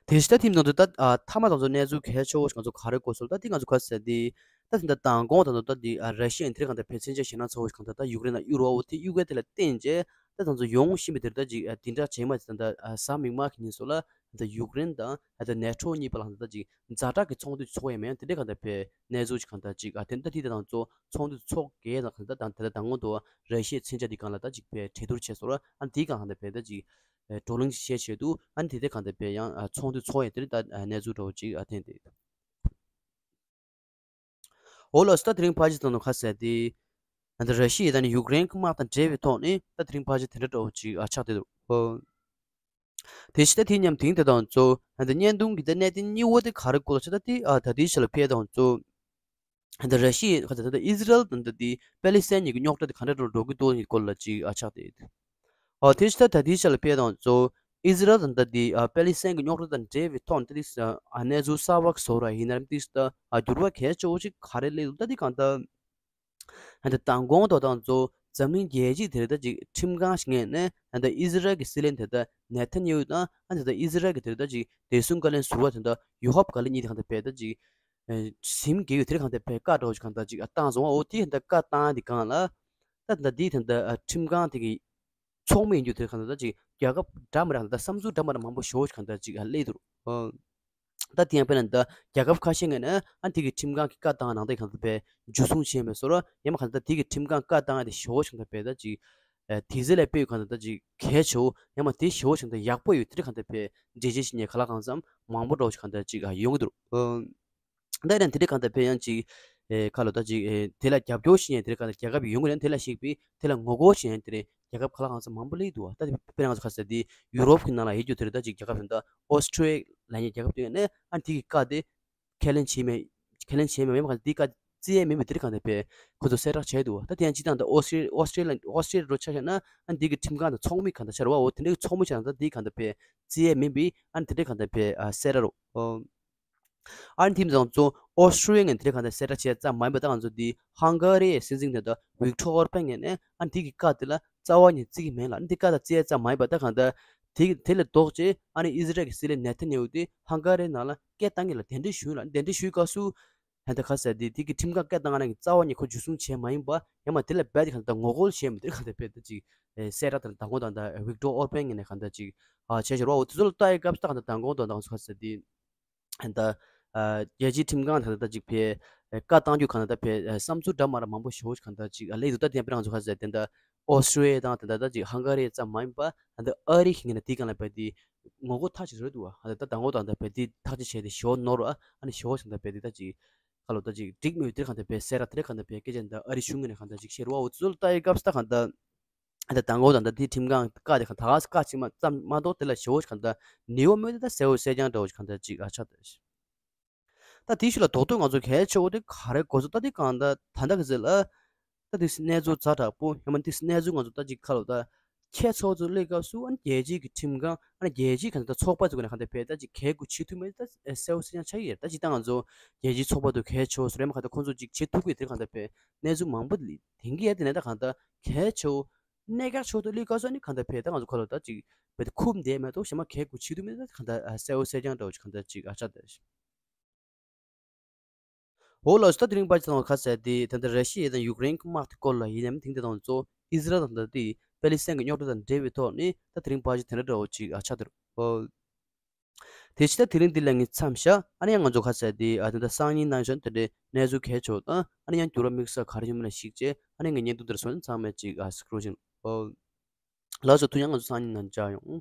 དེ་ཤི་ད་ཐིམ་ནང་དུ་ད་ཨ་མཐའ་མ་དང་ཚོ་གནས་ཚུལ་གལ་ཆེ་བོ་ཞིག་ང་ཚོ་ག་རེ་གོ་སོང་ད་དེ་ང་ཚོ་ག་ཟེར་དེ་ད་དེ་འདྲ་མདང་དགོང་དང་ཚོ་ད་དེ་ཨ་ར་ཤི་ཡ་དེ་གང་ལྟར་བས་མཚོན་ཆ་ཞེད་སྣང་ཚ་བོ་ཞིག་གང་ལྟར་ད་ཡུཀ་རེན་ལ་གཡུག་རོགས་འོ་དེ་གཡུག་ག་དེ་ལ་བརྟེན་རྗེས་ད་དང་ཚོ་ཡོང་བཞིན་པའི་དེར་ད་ཅིག་ཨ་དེ་འདྲ་བྱས་མ་ཚད་ད་ཨ་གཟའ་མིག་དམར་གྱི་ཉིན་སོགས་ལ་ད་ཡུཀ་རེན་དང་ད་ནེ་ཊོ་གཉིས་བར་ལ་ད་ཅིག་ཛ་དྲག་གི་ཚོགས་འདུ་ཚོགས་ཡས་མེད་ཡང་དེ་འདྲ་གང་ལྟར་བས་གནས་ཚུལ་ཞིག་གང་ལྟར་ཅིག་ཨ་དེ་ད་དེ་དང་ཚོ་ཚོགས་འདུ་ཚོགས་གས་དང་གང་ལྟར་དང་དེ་ལ་མདང་དགོང་དུ་ར་ཤི་ཡའི་མཚོན་ཆ་དེ་སྒང་ལ་ད་ཅིག་བས་གྲོས་བསྡུར་བྱས་སོང་། ཨ་ནི་དེའི་སྒང་ལ་བས་ད་ཅིག་བགྲོ་གླེང་བྱས་བྱས་འདུག་ཨ་ནི་དེ་དེ་གང་ལྟར་བས་ཡང་ཚོགས་འདུ་ཚོགས་ཡས་དེ་རེད། ད་གནས་ཚུལ་འདྲ་བོ་ཅིག་ཨ་བསྟན་ཏེ། འོ་ལགས་སོ། ད་དེ་རིང་ཕལ་ཆེར་དང་དུ་ཁ་གསལ་ཏེ། ད་ར་ཤི་ཡ་དང་ཡུཀ་རེན་གྱི་དམག་དང་འབྲེལ་བའི་ཐོག་ནས་ད་དེ་རིང་ཕལ་ཆེར་དེ་འདྲ་འདྲ་བོ་ཅིག་ཨ་ཆགས་བསྡད་འདུག་དེ་ཕྱི་ད་དེ་མཉམ་དེང་དེ་དང་གཙོ་ད་བརྙན་ཐུང་གི་ད་གནད་དོན་གཉིས་པོ་དེ་ག་རེ་སྐོར་ལ་ཆ་ད་དེ་ཨ་ད་དེའི་ཆ་ལ་ཕེབས་དང་གཙོ་ད་ར་ཤི་ཡ་ད་ད་ཨི་ཟི་རལ་དང་ད་དེ་པེ་ལི་སི་ཐན་གཉིས་ཀྱི་རྙོག་དྲ་དེ་ག་འདྲ་འགྲོ་འགྲོ་གི་འདུག་ཡིན་སྐོར་ལ་ཅིག་ཨ་ཆགས་ཏེ། ཨ་དེ་ཕྱི་ད་ད་དེའི་ཆ་ལ་ཕེབས་དང་གཙོ་ཨི་ཟི་རལ་དང་ད་དེ་ཨ་པེ་ལི་སི་ཐན་གྱི་རྙོག་དྲ་དང་འབྲེལ་བའི་ཐོག་ནས་ད་དེ་ཨ་གནས་ཚུལ་གསར་པ་བཟོ་ར་ཡིན་ན་རམ་དེ་ད་ཨ་འགྱུར་བ་གལ་ཆེ་བོ་ཅིག་ག་རེ་སླེབས་འདུག་ད་དེ་གང་ལྟར། ཨ་ད་མདང་དགོང་དང་དང་གཙོ་འཛམ་གླིང་རྒྱལ་སྤྱིའི་དེ་རེད་ད་ཅིག་ཁྲིམས་ཁང་ཞིག་ངེས་ནས་ཨ་ད་ཨི་ཟི་རལ་གྱི་སྲིད་བློན་དེ་ད་ནེ་ཐན་ཡ་ཧུ་དང་ཨ་ད་ད་ཨི་ཟི་རལ་གྱི་དེ་རེད་ད་ཅིག་བདེ་སྲུང་བཀའ་བློན་ཟུར་པ་དེ་ད་ཡོ་ཧབ་ག་ལི་གཉིས་དེ་གང་ལྟར་བས་ད་ཅིག་ཨ་ཟིན་གྱི་ཡོད་དེ་རེད། གང་ལྟར་བས་བཀའ་འདྲ་བོ་ཞིག་གང་ལྟར་ཅིག་ཨ་བཏང་སོང་བ། འོ་དེ་ད་བཀའ་བཏང་དེ་གང་ལ་ད་ད་དེ་ད་ད་ཨ་ཁྲིམས་ཁང་དེ་གི་ཚོགས་མི་ཡིན་རྒྱུ་དེ་གང་ལྟར་ད་ཅིག་རྒྱལ་ཁབ་འདྲ་མི་འདྲ་གང་ལྟར་བསམ་ཚུལ་འདྲ་མི་འདྲ་མང་པོ་ཞེ་པོ་ཞིག་གང་ལྟར་ཅིག་ཨ་སླེབས་འདུག་ཨ། ད་དེ་ཡང་དཔེར་ན་ད་རྒྱལ་ཁབ་ཁ་ཤས་ངོས་ནས་ཨ་དེ་གི་ཁྲིམས་ཁང་གི་བཀའ་བཏང་ནང་དེ་གང་ལྟར་བས་འཇུ་བཟུང་བྱས་མེད་སོང་། ཡང་མ་གང་ལྟར་དེ་གི་ཁྲིམས་ཁང་བཀའ་བཏང་ཡ་དེ་ཞེ་པོ་ཞིག་གང་ལྟར་བས་ད་ཅིག་ ཨ་དེ་ཚོ་ལ་དཔེ་གང་ལྟར་ད་ཅིག་གལ་ཆེ་བོ་ཡང་མ་དེ་ཞེ་བོ་ཞིག་ད་ཡག་པོ་ཡོད་དེ་འདྲ་གང་ལྟར་དཔེ་འགྲེལ་བཤད་བྱེད་མཁན་ག་ལ་གང་འཚམ་མང་པོ་འདྲ་བོ་ཞིག་གང་ལྟར་ཅིག་ཨ་ཡོང་གི་འདུག་ཨ། ད་ཡང་དེ་འདྲ་གང་ལྟར་དཔེ་ཡང་ཅིག་ཨེ་ཁ་ལོ་ད་ཅིག་ཨེ་དེ་ལ་རྒྱབ་སྐྱོར་བྱེད་མཁན་དེ་འདྲ་གང་ལྟར་རྒྱལ་ཁབ་ཡོང་གི་རེད། དེ་ལ་གཞིགས་པའི་དེ་ལ་ངོ་རྒོལ་བྱེད་མཁན་དེ་འདྲ་རྒྱལ་ཁབ་ག་ལ་གང་འཚམ་མང་པོ་སླེབས་འདུག་ཨ། ད་དཔེར་ན་ང་ཚོ་ག་ཟེར་དེ་ཡུ་རོབ་ཀྱི་ནང་ལ་ཡོད་རྒྱུ་དེ་རེད། ད་ཅིག་རྒྱལ་ཁབ་ད་ལྟ་ཨོ་སི་ཀྲི་ཡ་ལབ་མཁན་རྒྱལ་ཁབ་དེ་ཡོད་ནས་ཨ་དེ་གི་བཀའ་དེ་ཁས་ལེན་བྱས་མེད། ཁས་ལེན་བྱས་མེད་མེད་པ་གང་འདི་བཀའ་བརྩི་ཡས་མེད་པའི་དེ་རིགས་གང་ལྟར་དཔེ་ཁོ་ཚོ་གསལ་བསྒྲགས་བྱས་འདུག་ད་དེ་ཡང་སྤྱི་བཏང་ད་ཨོ་སི་ཀྲི་ཨོ་སི་ཀྲི་ལ་ཨོ་སི་ཀྲི་ལ་ཆ་བཞག་ན་ཨ་འདི་གི་ཁྲིམས་ཁང་དང་ཚོགས་མི་གང་ལྟར་ཆ་ར་བ་འོ་དེ་འདྲའི་ཚོགས་མི་ཆ་ན་ད་འདི་གང་ལྟར་དཔེ་བརྩི་ཡས་མེད་པའི་ཨ་དེ་འདྲའི་གང་ལྟར་དཔེ་གསལ་བསྒྲགས་རོ། ཨ་ནི་དེ་ཙང་ཚོ་ཨོ་སི་ཀྲི་ལ་ངན་དེ་འདྲའི་གང་ལྟར་གསལ་བསྒྲགས་བྱས་ཙམ་མ་ཡིན་པ་ད་ང་ཚོ་འདི་ཧང་ག་རི་ཡའི་སྲིད་འཛིན་དེ་ད་ཝིག་ཏོར་ཨོར་པན་ངན་ནས་ཨ་འདི་གི་བཀའ་དེ་ལ་རྩ་བ་ཉིད་བརྩི་གི་མེད་ལ་ཨ་འདི་བཀའ་ད་བརྩི་ཡས་ཙམ་མ་ཡིན་པ་ད་གང་ལྟར་དེ་དེ་ལས་ལྡོག་ཅེས་ཨ་ནི་ཨི་ཟི་རལ་གྱི་སྲིད་བློན་ནེ་ཐན་ཡ་ཧུ་དེ་ཧང་ག་རི་ནང་ལ་སྐད་བཏང་གི་ལ་གདན་འདྲེན་ཞུས་ལ་གདན་འདྲེན་ཞུས་སྐབས་སུ་ཧན་ད་ཁ་ཟེར་དེ་དེ་གི་ཁྲིམས་ཁང་སྐད་བཏང་ང་ནང་གི་རྩ་བ་ཉིད་ཁོ་འཇུ་བཟུང་བྱས་མ་ཡིན་པ་ཡང་མ་དེ་ལ་རྦད་དེ་གང་ལྟར་ངོ་རྒོལ་བྱས་མི་དེ་གང་ལྟར་རྦད་དེ་ཅིག་ཨེ་གསལ་བསྒྲགས་དང་མདང་དགོང་དང་ད་ཝིག་ཏོར་ཨོར་པན་ངན་ནས་གང་ལྟར་ཅིག་ཨ་བྱས་ཤོར་བ་འོ་དེ་ཚོ་ལ་ལྟ་ཡི་སྐབས་སུ་ད་གང་ལྟར་མདང་དགོང་དང་ད་ཁ་ཟེར་དེ་ཧན་ད་ཨ་རྒྱལ་སྤྱིའི་ཁྲིམས་ཁང་དང་ད་ཅིག་ཕེ་ཨེ་བཀའ་བཏང་རྒྱུ་གང་ལྟར་ཕེ་ཨེ་བསམ་ཚུལ་འདྲ་མ་འདྲ་མང་པོ་ཞེ་པོ་ཅིག་གང་ལྟར་ཅིག་ཨ་ལས་འདུག་ད་དེ་ཡང་དཔེར་ན་ང་ཚོ་ཁ་ཟེར་དེ་འདྲ་ཨོ་སི་ཀྲི་ཡ་དང་དེ་འདྲ་ད་ཅིག་ཧང་ག་རི་ཙམ་མ་ཡིན་པ་ད་ཨ་རི་ཞིག་ཡིན་ན་དེའི་སྒང་ལ་ཕེ་དེ་ངོ་རྒོལ་མཐའ་གཅིག་རེད་འདུག་བ། ད་ད་ངོ་དང་ད་ཕེ་དེ་ཐག་གཅོད་བྱས་ཏེ་ཞོ་ནོར་བ་ཨ་ནི་ཞོ་ཞིག་ད་ཕེ་དེ་ད་ཅིག་ཁ་ལོ་ད་ཅིག་འགྲིག་མོད་དེ་གང་ད་ཕེ་སེ་ར་དེ་གང་ད་ཕེ་སྐད་ཆ་ད་ཨ་རི་གཞུང་ངོས་ནས་གང་ད་ཅིག་ཤེར་བ་འོ་ཚོ་ལ་ལྟ་ཡི་སྐབས་སུ་ད་གང་ད་ད་ད་ངོ་དང་ད་དེ་ཁྲིམས་ཁང་བཀའ་དེ་གང་ད་ག་ཅིག་མ་ཙམ་མ་གཏོགས་དེ་ལ་ཞོ་ཞིག་གང་ད་ནི་བ་མོད་དེ་ད་གསལ་བོ་གསལ་རྐྱང་འདྲ་བོ་ཞིག་གང་ད་ཅིག་ཨ་ཆགས་ད། ད་དེའི་ཤུལ་ལ་རྡོག་རྡོག་ང་ཚོ་གལ་ཆེ་བོ་དེ་ག་རེ་གོ་ཚོད་ད་དེ་གང་ད་ད་ད་གི་ཟེར་ལ། ད་དེ་གནས་ཚུལ་ཛ་དྲག་པོ་ཡང་མ་དེ་གནས་ཚུལ་ང་ཚོ་ད་ཅིག་ཁ་ལོ་ད་ཁྱད་ཚོགས་ཚོ་སླེབས་སྐབས་སུ་ཨ་ནི་རྒྱལ་སྤྱིའི་གི་ཁྲིམས་ཁང་ཨ་ནི་རྒྱལ་སྤྱིའི་གང་ད་ཚོགས་པ་ཚོ་གི་ནས་གང་ད་ཕེ་ད་ཅིག་གལ་དགུ་བྱེད་ཐུབ་མེད་ད་གསལ་བོ་གསལ་རྐྱང་ཆགས་ཀྱི་ཡོད། ད་ཅིག་ད་ང་ཚོ་རྒྱལ་སྤྱིའི་ཚོགས་པ་དུ་གལ་ཆེ་བོ་སུ་རེད་མ་གང་ད་ཁོང་ཚོ་ཅིག་བྱེད་ཐུབ་གི་དེ་གང་ད་ཕེ་གནས་ཚུལ་མང་པོ་ལི་དེང་གི་ཡ་དེ་ནས་ད་གང་ད་གལ་ཆེ་བོ་གནད་འགག་ཆེ་བོ་དུ་སླེབས་སྐབས་སུ་ཨ་ནི་གང་ད་ཕེ་ད་ང་ཚོ་ཁ་ལོ་ད་ཅིག་ཕེ་ད་ཁུམ་བསྡད་མེད་དོ་ཞེ་མ་གལ་དགུ་བྱེད་ཐུབ་མེད་ད་གང་ད་གསལ་བོ་གསལ་རྐྱང་འདྲ་བོ་ཅིག་གང་ད་ཅིག་ཨ་ཆགས་ད། འོ་ལགས་སོ། ད་དེ་རིང་པ་ཅི་ཚང་བ་ཁ་གསལ་དེ་ད་ལྟ་ར་ཤི་ཡ་དང་ཡུཀ་རེན་གྱི་དམག་དེ་སྐོར་ལ་ཡིན་ནམ་དེང་དེ་དང་གཙོ་ཨི་ཟི་རལ་དང་ད་དེ་པེ་ལི་སི་ཐན་གྱི་རྙོག་དྲ་དང་འབྲེལ་བའི་ཐོག་ནས་ད་དེ་རིང་པ་ཅི་དེ་འདྲ་འདྲ་བོ་ཅིག་ཨ་ཆགས་འདུག་འོ། དེ་ཕྱི་ད་དེ་རིང་འདི་ལ་ངས་མཚམས་བཞག་ཨ་ནི་ཡང་ང་ཚོ་ཁ་གསལ་དེ་ཨ་དེ་འདྲ་སང་ཉིན་གནང་བཞིན་དེ་འདྲའི་གནས་ཚུལ་གལ་ཆེ་བ་དང་ཨ་ནི་ཡང་འགྱུར་བ་དམིགས་བསལ་ག་རེ་བྱུང་མིན་ལ་གཞིགས་བྱས་ཨ་ནི་ངས་བརྙན་ཐུང་འདིར་སོང་ཚང་མས་ཅིག་ཨ་གཟིགས་རོགས་ཞུ། འོ། ལགས་སོ། ཐུགས་ཡང་ང་ཚོ་སང་ཉིན་ནང་མཇལ་ཡོང་།